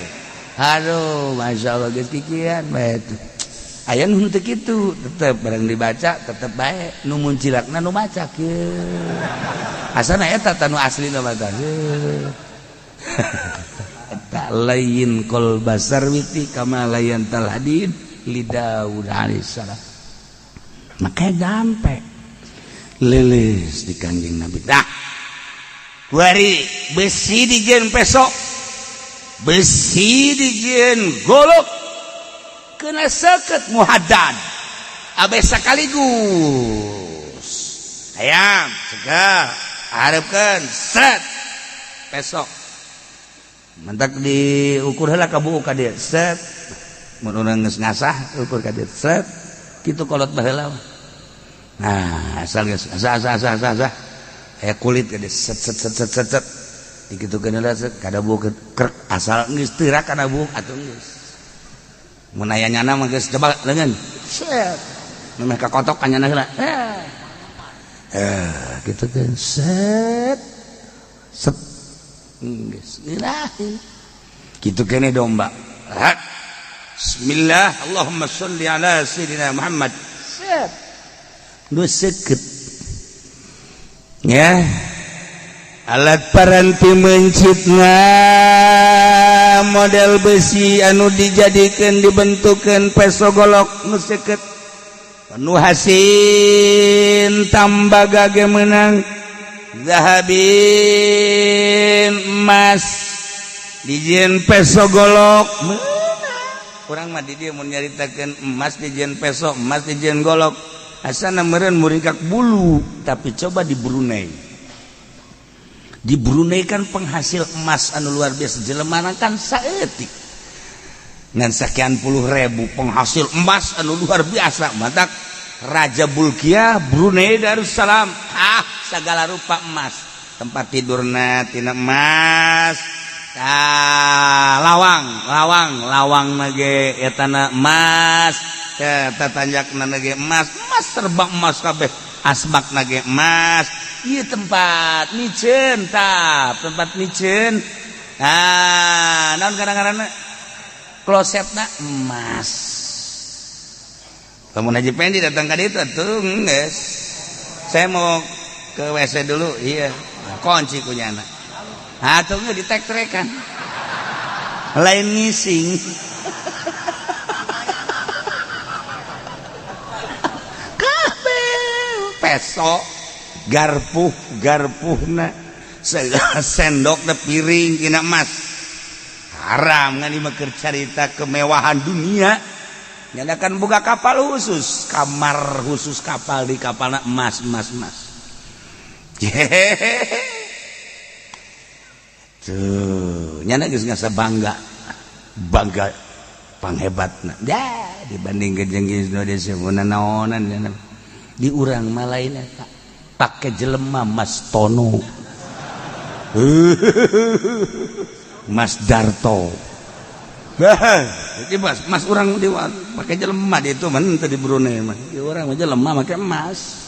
Aduh, masya Allah geus kikian bae tuh. Aya nu henteu kitu, tetep barang dibaca tetep bae nu muncilakna nu maca kieu. Asana eta tah nu aslina mah tah. Eta lain qalba sarwiti kama layyantal hadid li Daud alaihissalam. Maka sampai leuleus di Kangjeng Nabi. Dah. Kuari besi dijieun pesok. Besi dijieun golok. Kena seket muhaddad. Abe sekaligus. Hayam segar, hareupeun set. Pesok. Mentak diukur heula ka buuk ka dieu set. Mun urang geus ngasah ukur ka dieu set. Kitu kolot baheula mah. Nah, asal geus asah asah asah asah asah. Aya kulit ka dieu set set set set set set. Dikitukeun heula set kada buuk krek asal geus teurak kana buuk atuh geus. Mun aya nyana mah geus coba leungeun. Set. Memeh kakotok ka nyana heula. Eh, kitu kan set. Set. Geus ngeunaheun. Kitu kene domba. Hat. Bismillah, Allahumma sholli ala sayyidina Muhammad. Set. Nu seukeut. Ya. Alat paranti mencitna model besi anu dijadikan dibentukan peso golok nu seukeut. Nu hasin tambaga ge meunang zahabin emas dijieun peso golok meunang. Urang mah di dieu mun nyaritakeun emas dijieun peso, emas dijieun golok. Asana meureun muringkak bulu, tapi coba di Brunei. Di Brunei kan penghasil emas anu luar biasa, jelemana kan saeutik. Ngan sekian puluh ribu penghasil emas anu luar biasa. Matak Raja Bulkiah Brunei Darussalam, ah segala rupa emas. Tempat tidurna tina emas. Ah, lawang, lawang, lawang nage etana emas. Tatanjakna nage emas, emas serba emas kabeh. Asbak nage emas. Ieu tempat miceun tah, tempat miceun. Ah, naon kadang-kadang klosetna emas. Lamun Haji Pendi datang ka ditu atuh geus. Saya mau ke WC dulu, iya. Kunci ku nyana. Atuh geus ditek-trekan. Lain ngising. Kabeh peso, garpuh, garpuhna, sendokna piring tina emas. Haram ngan ieu mah keur carita kemewahan dunia. Nyana kan buka kapal khusus, kamar khusus kapal di kapalna emas, emas, emas. Hehehe. Tuh, nyana geus ngasa bangga. Bangga panghebatna. Dah dibandingkeun jeung Indonesia mun naonan nyana. Di urang mah lain eta. Pake jelema Mas Tono. Mas Darto. Bah, jadi mas orang di pakai jelema di itu mah teu di Brunei mah. Di urang mah jelema make emas.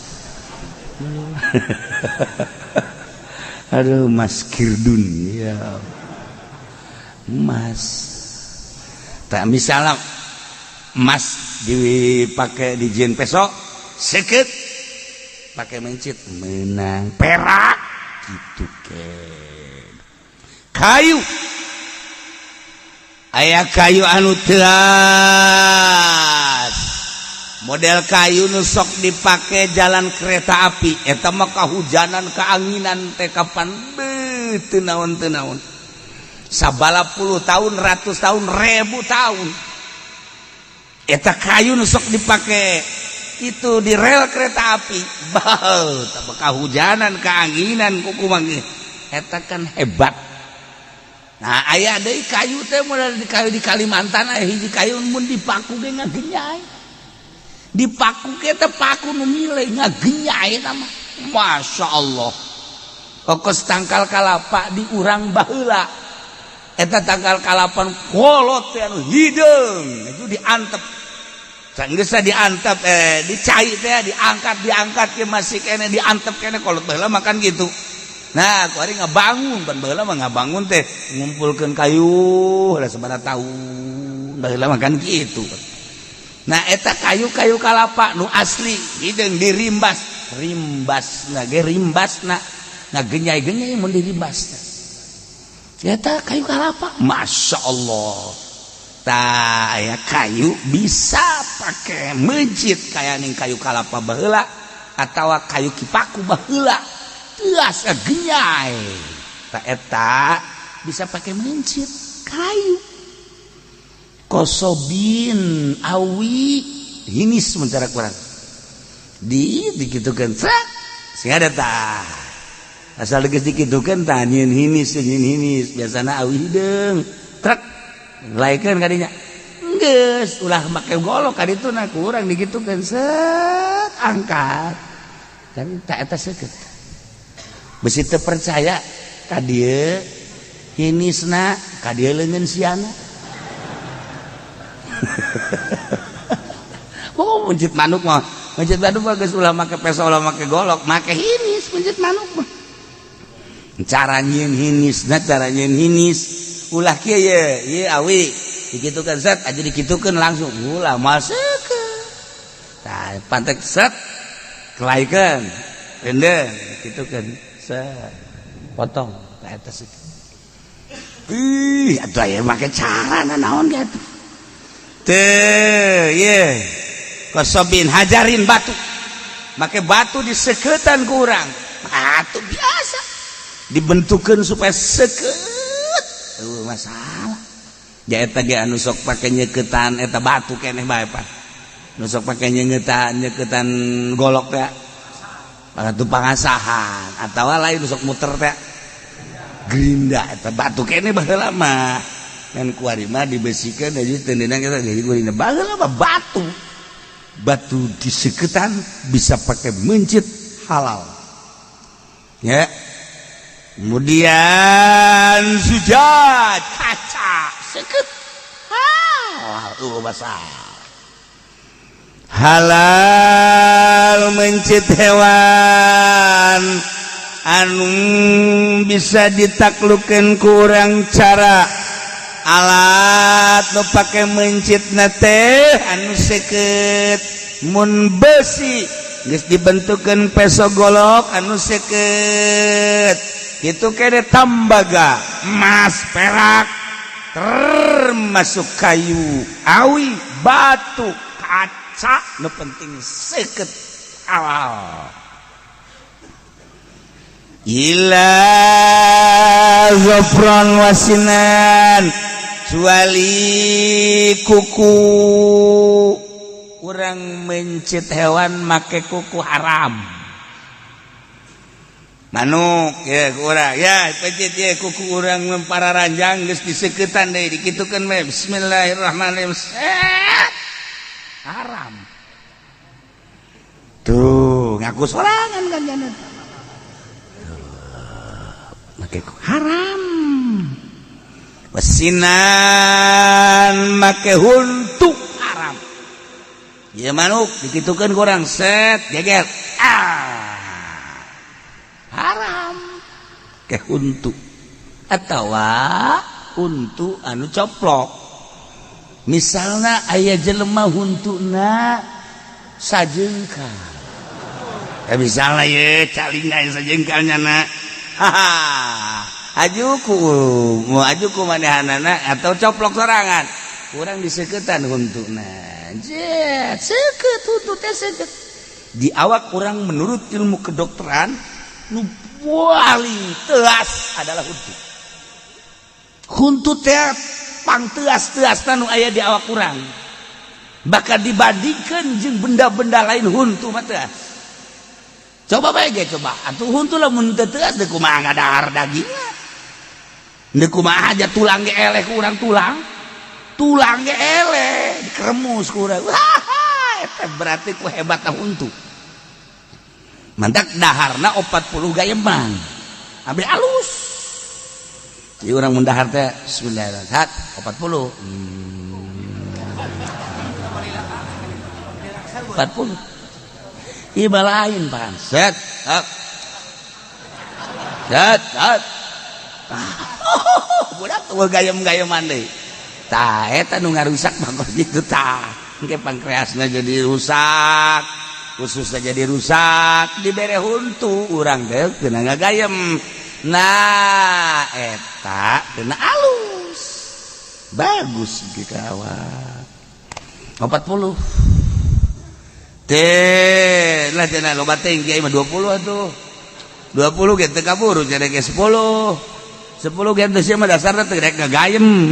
Aduh, Mas Kirdun ya. Emas. Tak misalnya emas dipakai di jin peso seket pakai mencit menang perak gitu ke. Kayu aya kayu anu teas model kayu nu sok dipake jalan kereta api eta mah kahujanan kaanginan teh kapan beuh teu naon sabala puluh tahun ratus tahun ribu tahun eta kayu nu sok dipake itu di rel kereta api bau tah kahujanan kaanginan kuku mangge eta kan hebat. Nah aya deui kayu teh model di kayu di Kalimantan aya hiji kayu mun dipaku ge ngagenyai. Dipaku ge teh paku nu mile ngagenyai eta mah. Masya Allah. Kokos tangkal kalapa di urang baheula. Eta tangkal kalapa kolot teh anu hideung itu diantep. Geus diantep dicai teh diangkat ke masih keneh diantep keneh kolot baheula makan gitu. Nah, ku ari ngabangun, ban baheula mah ngabangun teh ngumpulkeun kayu lah sabaraha taun baheula mah kan kitu. Nah, eta kayu-kayu kalapa nu asli hideung dirimbas, rimbasna ge rimbasna ngagenyai-genyai mun dirimbasna. Eta kayu kalapa, Masya Allah. Tah aya kayu bisa pake mencit kaya ning kayu kalapa baheula atawa kayu kipaku baheula. Teas genyai tak eta bisa pakai mencit kayu kosobin awi hinis sementara kurang di dikitukan serak sing ada tah asal geus dikitukeun tah nyieun hinis biasana awi hideung trek laikeun kadinya geus ulah make golok kaditu na kurang dikitukeun set angkat kan tak eta seukeut. Besi teu percaya ka dieu hinisna ka dieu leungeun siana. Oh mencit manuk mah, mencit manuk mah geus ulah make peso ulah make golok, make hinis mencit manuk mah. Cara nyieun hinisna, cara nyieun hinis ulah kieu ye, ieu awi dikitukeun set aja dikitukeun langsung ulah maseukeun. Tah pantek set kelaikeun rendeung dikitukeun set potong ka atas itu. Ih, atuh aya make cara naon ge atuh. Teu, ye. Kosobin hajarin batu. Make batu diseketan ku urang. Batu biasa. Dibentukeun supaya seukeut. Eueuh masalah. Ja eta ge anu sok pake nyeketan eta batu keneh bae pan. Nu sok pake nyeketan golok teh. Batu pangasahan atawa lain sok muter teh gerinda eta batu keneh baheula mah ngan kuari mah dibesikeun jadi teu ndeunang eta jadi gerinda baheula mah batu batu diseketan bisa pakai mencit halal ya. Kemudian sujad kaca seket halal basah halal mencit hewan anu bisa ditaklukan kurang cara alat nu pake mencitna teh anu seukeut mun besi geus dibentukeun peso golok anu seukeut kitu kene tembaga emas perak termasuk kayu awi batu kaca nu penting seukeut halal. Ila zafran wasinan cuali kuku urang mencit hewan make kuku haram manuk ya urang ya pencit ya kuku urang para ranjang geus diseketan deui dikitukeun we bismillahirrahmanirrahim haram tuh ngaku sorangan kan jangan make haram. Wasinan make huntu haram. Ieu manuk dikitukeun kurang set geger. Ah. Haram. Ke huntu. Atawa huntu anu coplok. Misalna aya jelema huntuna sajengkal. Ya misalna ye caling aya sajengkal nyana. Haha. Ajuku mau ajuku manehanana atau coplok sorangan. Kurang diseketan huntuna. Jet, seukeut huntu teh seukeut. Di awak kurang menurut ilmu kedokteran nu paling teas adalah huntu. Huntu teh pang teas-teas nu aya di awak kurang. Bahkan dibandingkan jeung benda-benda lain huntu mah teas. Coba bae ge coba. Atuh huntu lamun teu teas deui kumaha ngadahar dagingna. Deui kumaha aja tulang ge eleh ku urang tulang. Tulang ge eleh dikeremus ku urang. Wah, eta berarti ku hebatna huntu. Mantak daharna 40 gayeman. Ambil alus. Jadi orang mun dahar teh bismillahirrahmanirrahim 40. 40. Ieu lain pan. Set. Up. Set, up. Budak tuh gayem-gayeman deui. Tah eta nu ngarusak mah kos kitu tah. Engke pankreasna jadi rusak, ususna jadi rusak, dibere huntu urang teh kena ngagayem. Nah, eta kena alus. Bagus ge ka awak. 40. Teh, lah cenah loba teh kiai mah 20 atuh. 20 ge teu kaburu cenah ge 10. 10 ge teh sia mah dasarna teh rek ngagayem.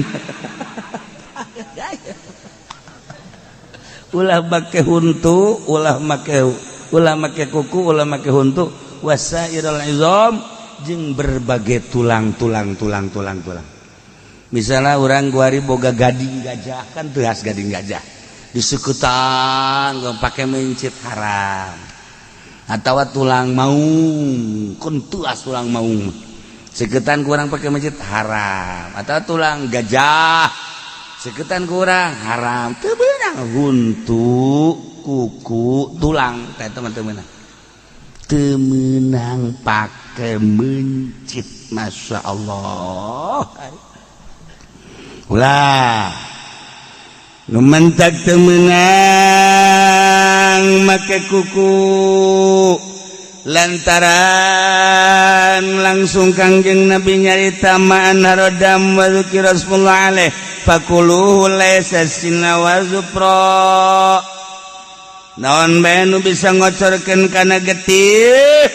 Ulah make huntu, ulah make kuku, ulah make huntu, wasairul izam jeung berbagai tulang-tulang tulang tulang tulang. Misalnya orang guari boga gading gajah kan teas gading gajah. Disekutan pakai mencit haram. Atau tulang maung, kun tuas tulang maung. Seketan kurang pakai mencit haram. Atau tulang gajah, seketan kurang haram. Teu beunang huntu, kuku, tulang teh teman-teman. Teu meunang pake mencit, Masya Allah. Ulah nu mentak teu meunang make kuku lantaran langsung Kangjeng Nabi nyarita ma'an harodam wa dzikra Rasulullah alaih fakuluhu laisa sinna wa zupra. Naon bae nu bisa ngocorkeun kana getih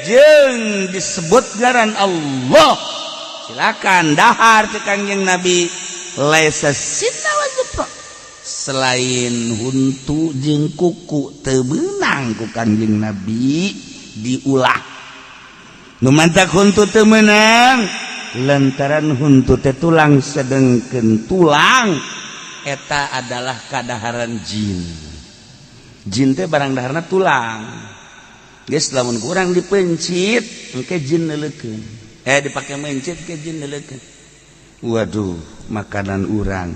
jeung disebut ngaran Allah, silakan dahar cek Kangjeng Nabi laisa sinna wa zupra. Selain huntu jeung kuku teu meunang ku Kangjeng Nabi diulah. Nu mantak huntu teu meunang lantaran huntu teh tulang sedengkeun tulang eta adalah kadaharan jin. Jin teh barang daharna tulang. Geus lamun kurang dipencit engke jin neuleukeun. Dipake mencit ke jin neuleukeun. Waduh, makanan urang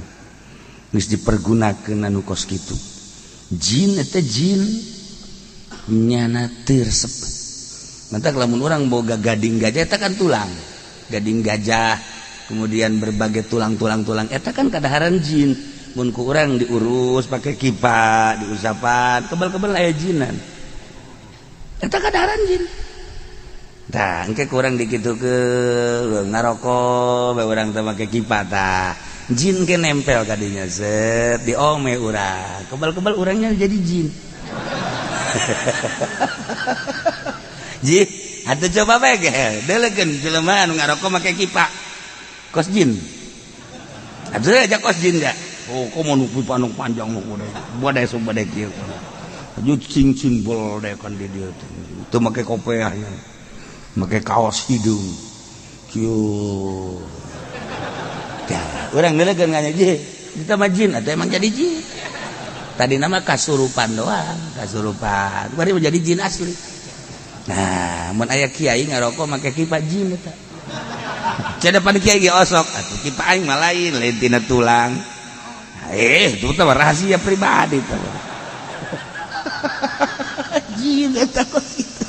geus dipergunakeun anu kos kitu. Jin eta jin nyana teu resep. Mantak lamun urang boga gading gajah eta kan tulang. Gading gajah, kemudian berbagai tulang-tulang-tulang eta kan kadaharan jin. Mun ku urang diurus pakai kipa, diusapan, kebal-kebal aya jinan. Eta kadaharan jin. Tah, engke kurang dikitukeun ngarokok bae urang teh make kipa tah. Jin ke nempel kadinya set diome urang. Kebal-kebal urangnya jadi jin. Ji, atuh coba bae ge. Deulekeun jelema anu ngarokok make kipa. Kos jin. Atuh aja kos jin da. Oh, komo nu pipa nu panjang nu kudu. Badai sobade kieu. Aju cing-cing bol deh kan di dieu teh. Teu make kopeahnya. Make kaos hidung. Kieu. Tah, urang deulekeun ka nya ji. Kita mah jin atuh emang jadi jin. Tadi nama kasurupan doang, kasurupan. Bari menjadi jin asli. Nah, mun aya kiai ngarokok make kipa jin eta. Cenah pan kiai ge osok atuh, pipa aing mah lain, lain tina tulang. Eh, itu teh rahasia pribadi teh. Jin eta kos kitu.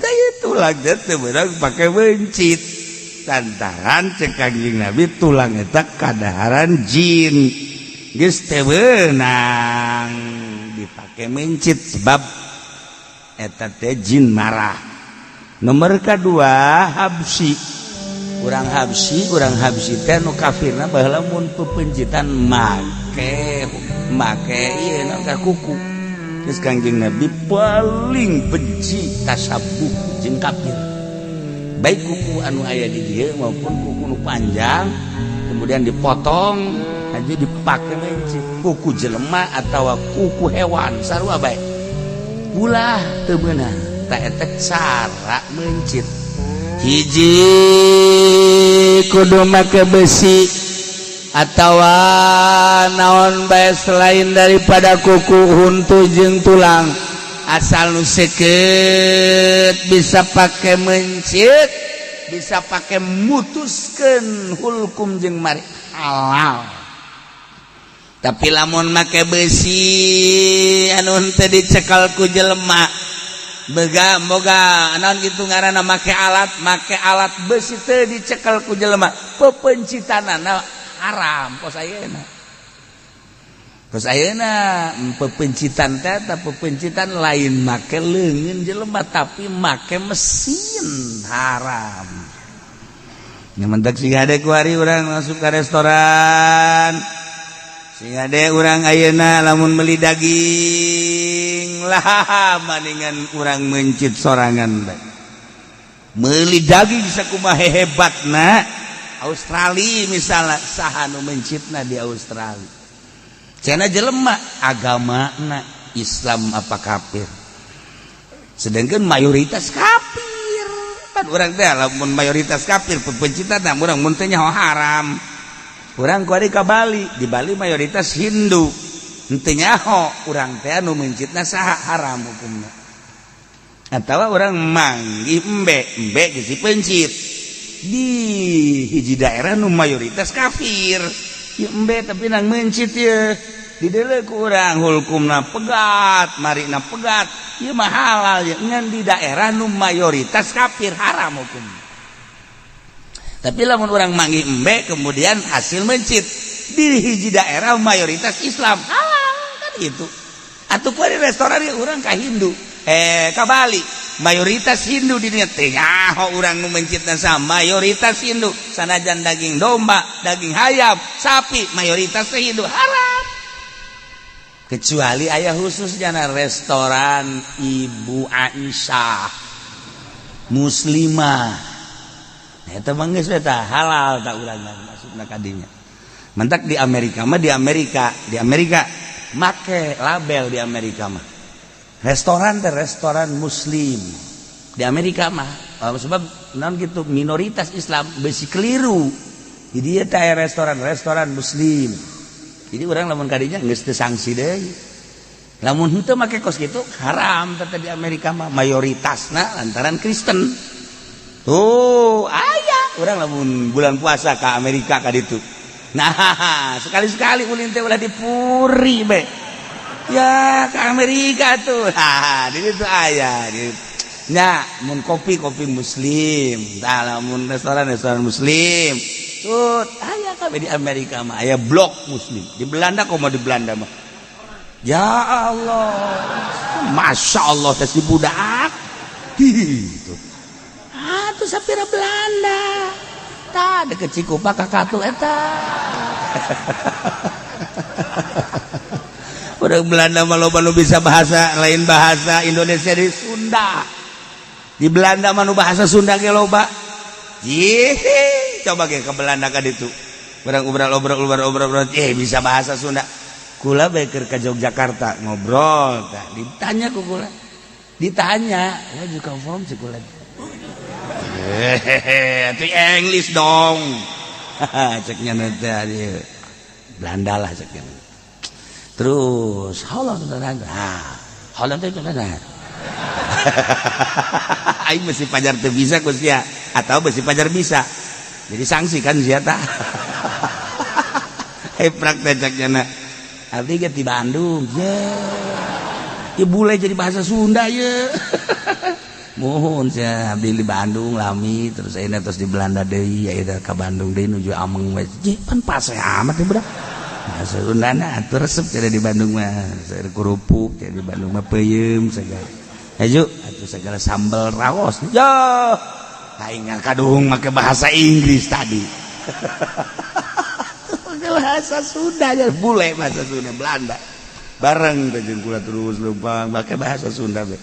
Tah, tulang teh beunang pake mencit, lantaran cek Kangjeng Nabi tulang eta kadaharan jin, geus teu beunang dipake mencit sebab eta teh jin marah. Nomor kedua, Habsi, urang Habsi. Urang Habsi teh nu kafirna baheula mun pepencitan make make ieu naon ka kuku. Geus Kangjeng Nabi paling benci tasabuh jeung kafir, baik kuku anu aya di dieu maupun kuku nu panjang kemudian dipotong aja dipake mencit, kuku jelema atau kuku hewan sarua bae ulah, teu beunang. Ta eta cara mencit: hiji, kudu make besi atau naon bae selain daripada kuku huntu jeung tulang, asal nu seukeut bisa pake mencit, bisa pake mutuskeun hulkum jeung mari, halal. Tapi lamun make besi anu henteu dicekal ku jelema, boga boga naon gitu ngaranna, make alat besi teu dicekal ku jelema, pepencitanana haram. Kos ayeuna, kos ayeuna pepencitan teh eta pepencitan lain make leungeun jelema, tapi make mesin, haram. Nyamantak sing hade kuari urang masuk ke restoran, sing hade urang ayeuna lamun meuli daging lah, maningan urang mencit sorangan bae. Meuli daging sakumaha hebatna Australia misalnya, saha nu mencitna di Australia? Cenah jelema, agamana Islam apa kafir? Sedangkan mayoritas kafir. Pan urang teh lamun mayoritas kafir pepencitan urang mun teh nyaho haram. Urang kuari ka Bali, di Bali mayoritas Hindu, henteu nyaho urang teh anu mencitna saha, haram hukumna. Atawa urang manggih embe, embe geus dipencit di hiji daerah nu mayoritas kafir ya, embe tapi nang mencit ya, di ku urang hukumna pegat, marina pegat, ieu mah halal ya, ngan di daerah nu mayoritas kafir haram hukum. Tapi lamun urang manggih embe kemudian hasil mencit di hiji daerah mayoritas Islam, halal kan gitu. Atau di restoran ya, urang ka Hindu, eh, ka Bali mayoritas Hindu, di dinya teh nyaho urang nu mencitna sama mayoritas Hindu, sanajan daging domba, daging hayam, sapi mayoritas teh Hindu, haram, kecuali aya khusus jana restoran Ibu Aisyah muslimah, eta mah geus eta halal. Tak urang maksudna kadinya. Mentak di Amerika mah, di Amerika make label, di Amerika mah restoran teh restoran muslim di Amerika mah, sebab non gitu minoritas Islam besi keliru, jadi dia teh restoran restoran muslim. Jadi urang lamun kadinya geus teu sanksi deui. Lamun henteu make kos kitu haram teh. Di Amerika mah mayoritasna lantaran Kristen tuh aya. Urang lamun bulan puasa ke Amerika ka ditu, nah, sekali-sekali ulin teh ulah dipuri be ya ke Amerika tuh. Nah, di situ aya di nya mun kopi, kopi muslim. Tah, lamun restoran, restoran muslim tuh aya kabeh. Di Amerika mah aya blok muslim. Di Belanda, komo di Belanda mah ya Allah, Masya Allah tes di budak gitu. Ah, tuh sapira Belanda tah deket Cikupa kakatu eta. Orang Belanda mah loba nu bisa bahasa lain bahasa Indonesia di Sunda. Di Belanda mah nu bahasa Sunda ge loba. Ih, coba ge ke Belanda ka ditu. Urang obrol obrol obrol obrol, eh, bisa bahasa Sunda. Kula bae keur ka Yogyakarta ngobrol tah, ditanya ku kula. Ditanya, "Where you come from?" Cek kula. Hehehe, itu English dong. Ceknya nanti Belanda lah ceknya. Terus, how long? Ah, how long? Aing mesti pajar teu bisa ku sia. atau besi pajar bisa. Jadi sanksi kan sia tah. Hei praktek cak. Abdi ge di Bandung. Ye. Ya bule jadi bahasa Sunda ye. Mohon saya abdi di Bandung lami terus ayeuna terus di Belanda deui, ayeuna ka Bandung deui nuju ameng we. Je pan paseh amat ya budak. Bahasa Sunda na atuh resep cenah di Bandung mah. Sayur kerupuk cenah di Bandung mah peuyeum segala. Hayu atuh segala sambal raos. Yo. Aing kadung make bahasa Inggris tadi. Bahasa Sunda ya bule bahasa Sunda Belanda. Bareng teh jeung kula terus leumpang make bahasa Sunda be.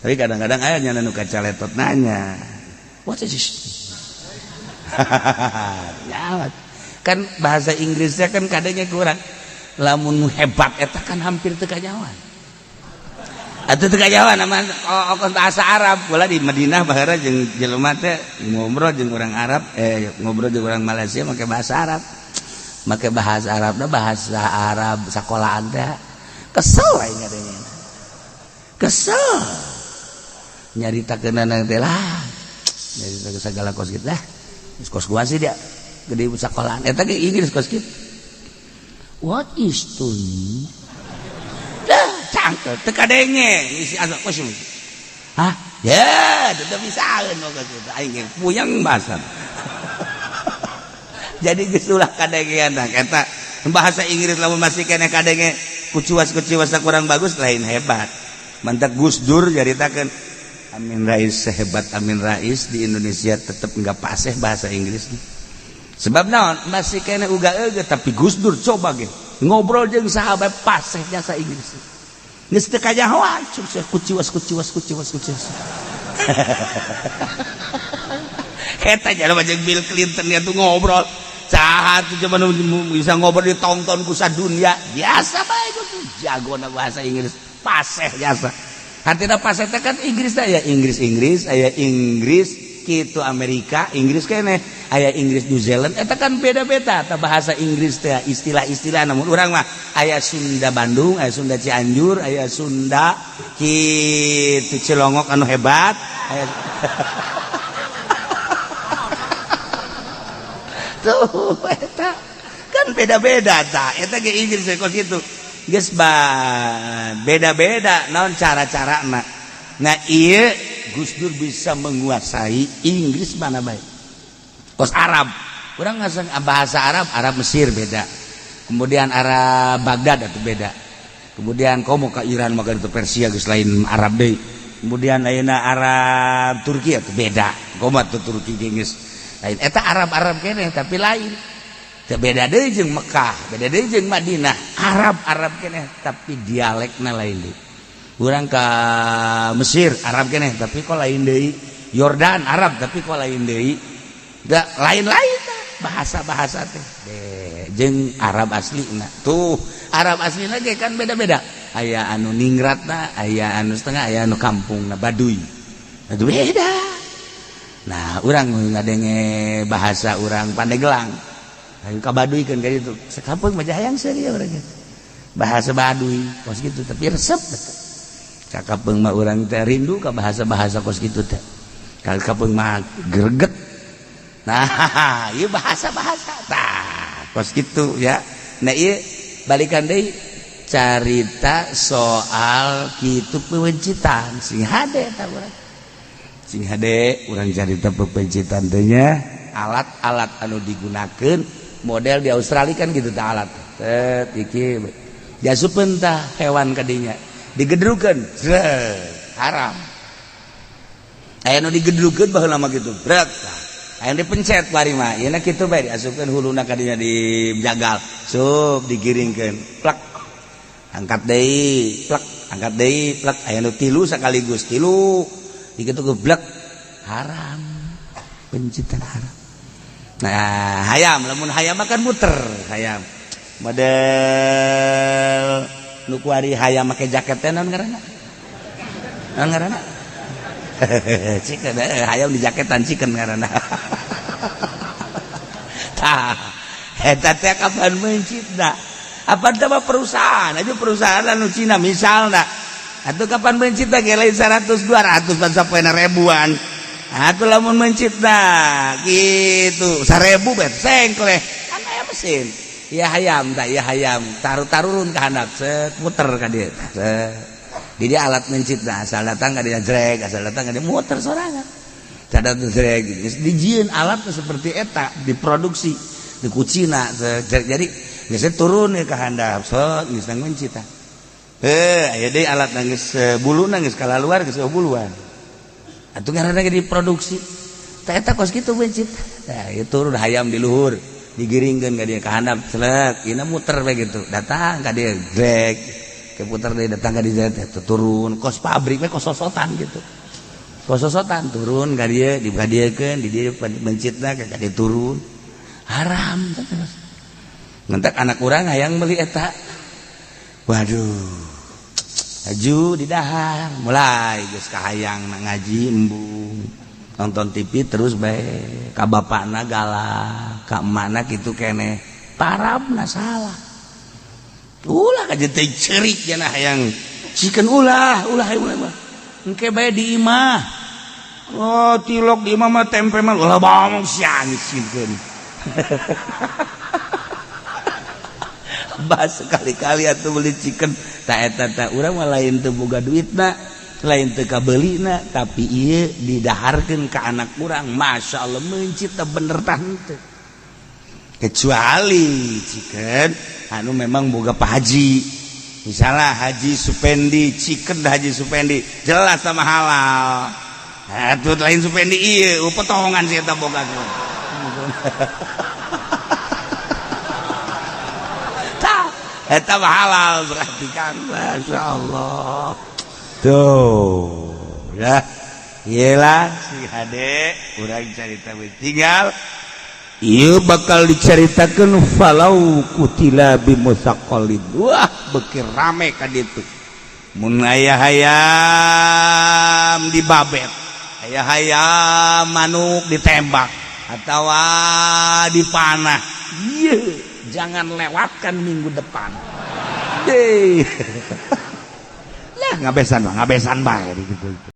Tapi kadang-kadang aya nya nu kacaletot nanya. What is this? Ya, kan bahasa Inggrisnya kan kadangnya kurang. Lamun hebat eta kan hampir teu kanyawan. Atuh teu kanyawan nama oh, bahasa Arab. Kula di Madinah baheula jeung jelema teh ngobrol jeung orang Arab, ngobrol jeung orang Malaysia make bahasa Arab. Make bahasa Arab dah bahasa Arab sekolahan teh. Kesel aing adanya. Kesel. Nyaritakeunana teh lah. Nyarita segala kos kitu lah. Kos gua sih dia gede sekolahan. Eta ge Inggris kos kitu. What is to dah cangkel teu kadenge isi asa kos. Hah? Ya, teu bisaeun kos kitu. Aing ge puyeng bahasa. Jadi geus ulah kadengean tah eta bahasa Inggris lamun masih keneh kadenge kuciwas-kuciwas kurang bagus lain hebat. Mantak Gus Dur nyaritakeun Amin Rais sehebat Amin Rais di Indonesia tetep enggak paseh bahasa Inggris. Sebab naon masih keneh uga eueuh tapi Gus Dur coba ge ngobrol jeung sahabat paseh jasa Inggris. Geus teu kanyahoan kuciwas kuciwas kuciwas kuciwas. Eta jalma jeung Bill Clinton dia tuh ngobrol. Saha tuh coba bisa ngobrol ditonton ku sadunya biasa bae tuh jagona bahasa Inggris paseh jasa. Hartina paseh teh kan Inggris teh aya Inggris Inggris, aya Inggris kitu Amerika, Inggris keneh, aya Inggris New Zealand eta kan beda-beda ta bahasa Inggris teh istilah-istilah namun urang mah aya Sunda Bandung, aya Sunda Cianjur, aya Sunda kitu Cilongok anu hebat, aya tuh eta kan beda-beda ta eta ge Inggris kos kitu geus beda-beda naon cara-carana. Nah ieu Gus Dur bisa menguasai Inggris mana bae kos Arab urang ngasang bahasa Arab, Arab Mesir beda, kemudian Arab Baghdad itu beda, kemudian komo ka Iran maka itu Persia geus lain Arab deui, kemudian ayeuna Arab Turki itu beda, komo atuh Turki geus lain eta Arab-Arab keneh tapi lain. Teu beda deui jeung Mekah, beda deui jeung Madinah, Arab-Arab keneh tapi dialekna lain deui. Urang ka Mesir Arab keneh tapi kok lain deui, Yordan Arab tapi kok lain deui. Da lain-lain bahasa-bahasa teh jeung Arab aslina. Tuh, Arab aslina ge kan beda-beda. Aya anu ningratna, aya anu setengah, aya anu kampungna Baduy. Itu beda. Nah, urang ngadenge bahasa urang Pandeglang. Ayo ka Baduy kan kayak gitu. Sekampung mah hayang seuri urang gitu. Bahasa Baduy kos kitu tapi resep betul. Cakapeung mah urang teh rindu ka bahasa-bahasa kos kitu teh. Kapeung mah greget. Nah, ieu bahasa-bahasa tah kos kitu ya. Nah, ieu balikan deui carita soal kitu pewencitan sing hade tah urang. Sing hade urang carita pepencitan teh nya alat-alat anu digunakeun model di Australia kan gitu tah alat. Tet iki jasupeun tah hewan kadinya digedrukeun haram. Aya nu digedrukeun baheula mah kitu. Brek. Aya nu dipencet bari mah ieu na kitu bae diasupkeun huluna kadinya dijagal. Sup digiringkeun. Plek. Angkat deui, plek, angkat deui, plek. Aya nu tilu sekaligus, tilu. Dikitu geblek. Haram. Pencitan haram. Nah, hayam lamun hayam mah kan muter hayam. Model nu kuari hayam make jaket teh naon ngaranna? Naon ngaranna? Chicken, hayam di jaketan chicken ngaranna. Tah, eta teh kapan mencitna? Apa teh mah perusahaan, aja perusahaan anu Cina misalna. Atuh kapan mencitna ge lain 100 200 pan sapoena ribuan. Atuh lamun mencit dah gitu 1000 bet sengkleh kan aya mesin. Ya hayam tak ya hayam taruh tarurun ke handap set muter ka dieu set. Jadi alat mencit dah asal datang ka dia jrek, asal datang ka dia muter sorangan. Cada jrek dijieun alat seperti eta diproduksi di kucina set. Jadi geus turun ke handap set geus mencit tah. Aya deui alat geus buluna geus kalaluar geus buluan. Atuh ngaranna ge diproduksi. Tah eta kos kitu mencit. Tah ieu turun hayam di luhur digiringkeun ka dieu ka handap celek, ieu muter we gitu. Datang ka dieu grek. Ke puter deui datang ka dieu turun kos pabrik we kos sosotan gitu. Kos sosotan turun ka dieu dibadiekeun di dieu mencitna ka dieu turun. Haram terus. Ngentek anak urang hayang meuli eta. Waduh. Aju di dahar mulai geus kahayang ngaji embung nonton TV terus bae ka bapakna galak ka emakna kitu keneh tarabna salah ulah ka teh ceurik cenah hayang cikeun ulah ulah ulah engke bae di imah oh tilok di imah mah tempe mah ulah bamong sia cikeun. Bahas sekali-kali atuh beli chicken tak eta tak urang mah lain teu boga duitna lain teu kabelina tapi ieu didaharkeun ka anak urang Masya Allah mencit teh bener tah henteu kecuali chicken anu memang boga Pak Haji misalnya Haji Supendi chicken Haji Supendi jelas sama halal atuh lain Supendi ieu potongan si eta boga. Eta halal berarti kan Masya Allah tuh ya iyalah si hade urang carita tinggal ieu bakal dicaritakeun falau kutila bimusaqalid wah beuki rame ka ditu mun aya hayam dibabet aya hayam manuk ditembak atawa dipanah ieu jangan lewatkan minggu depan. Deh. Lah ngabesan bae gitu.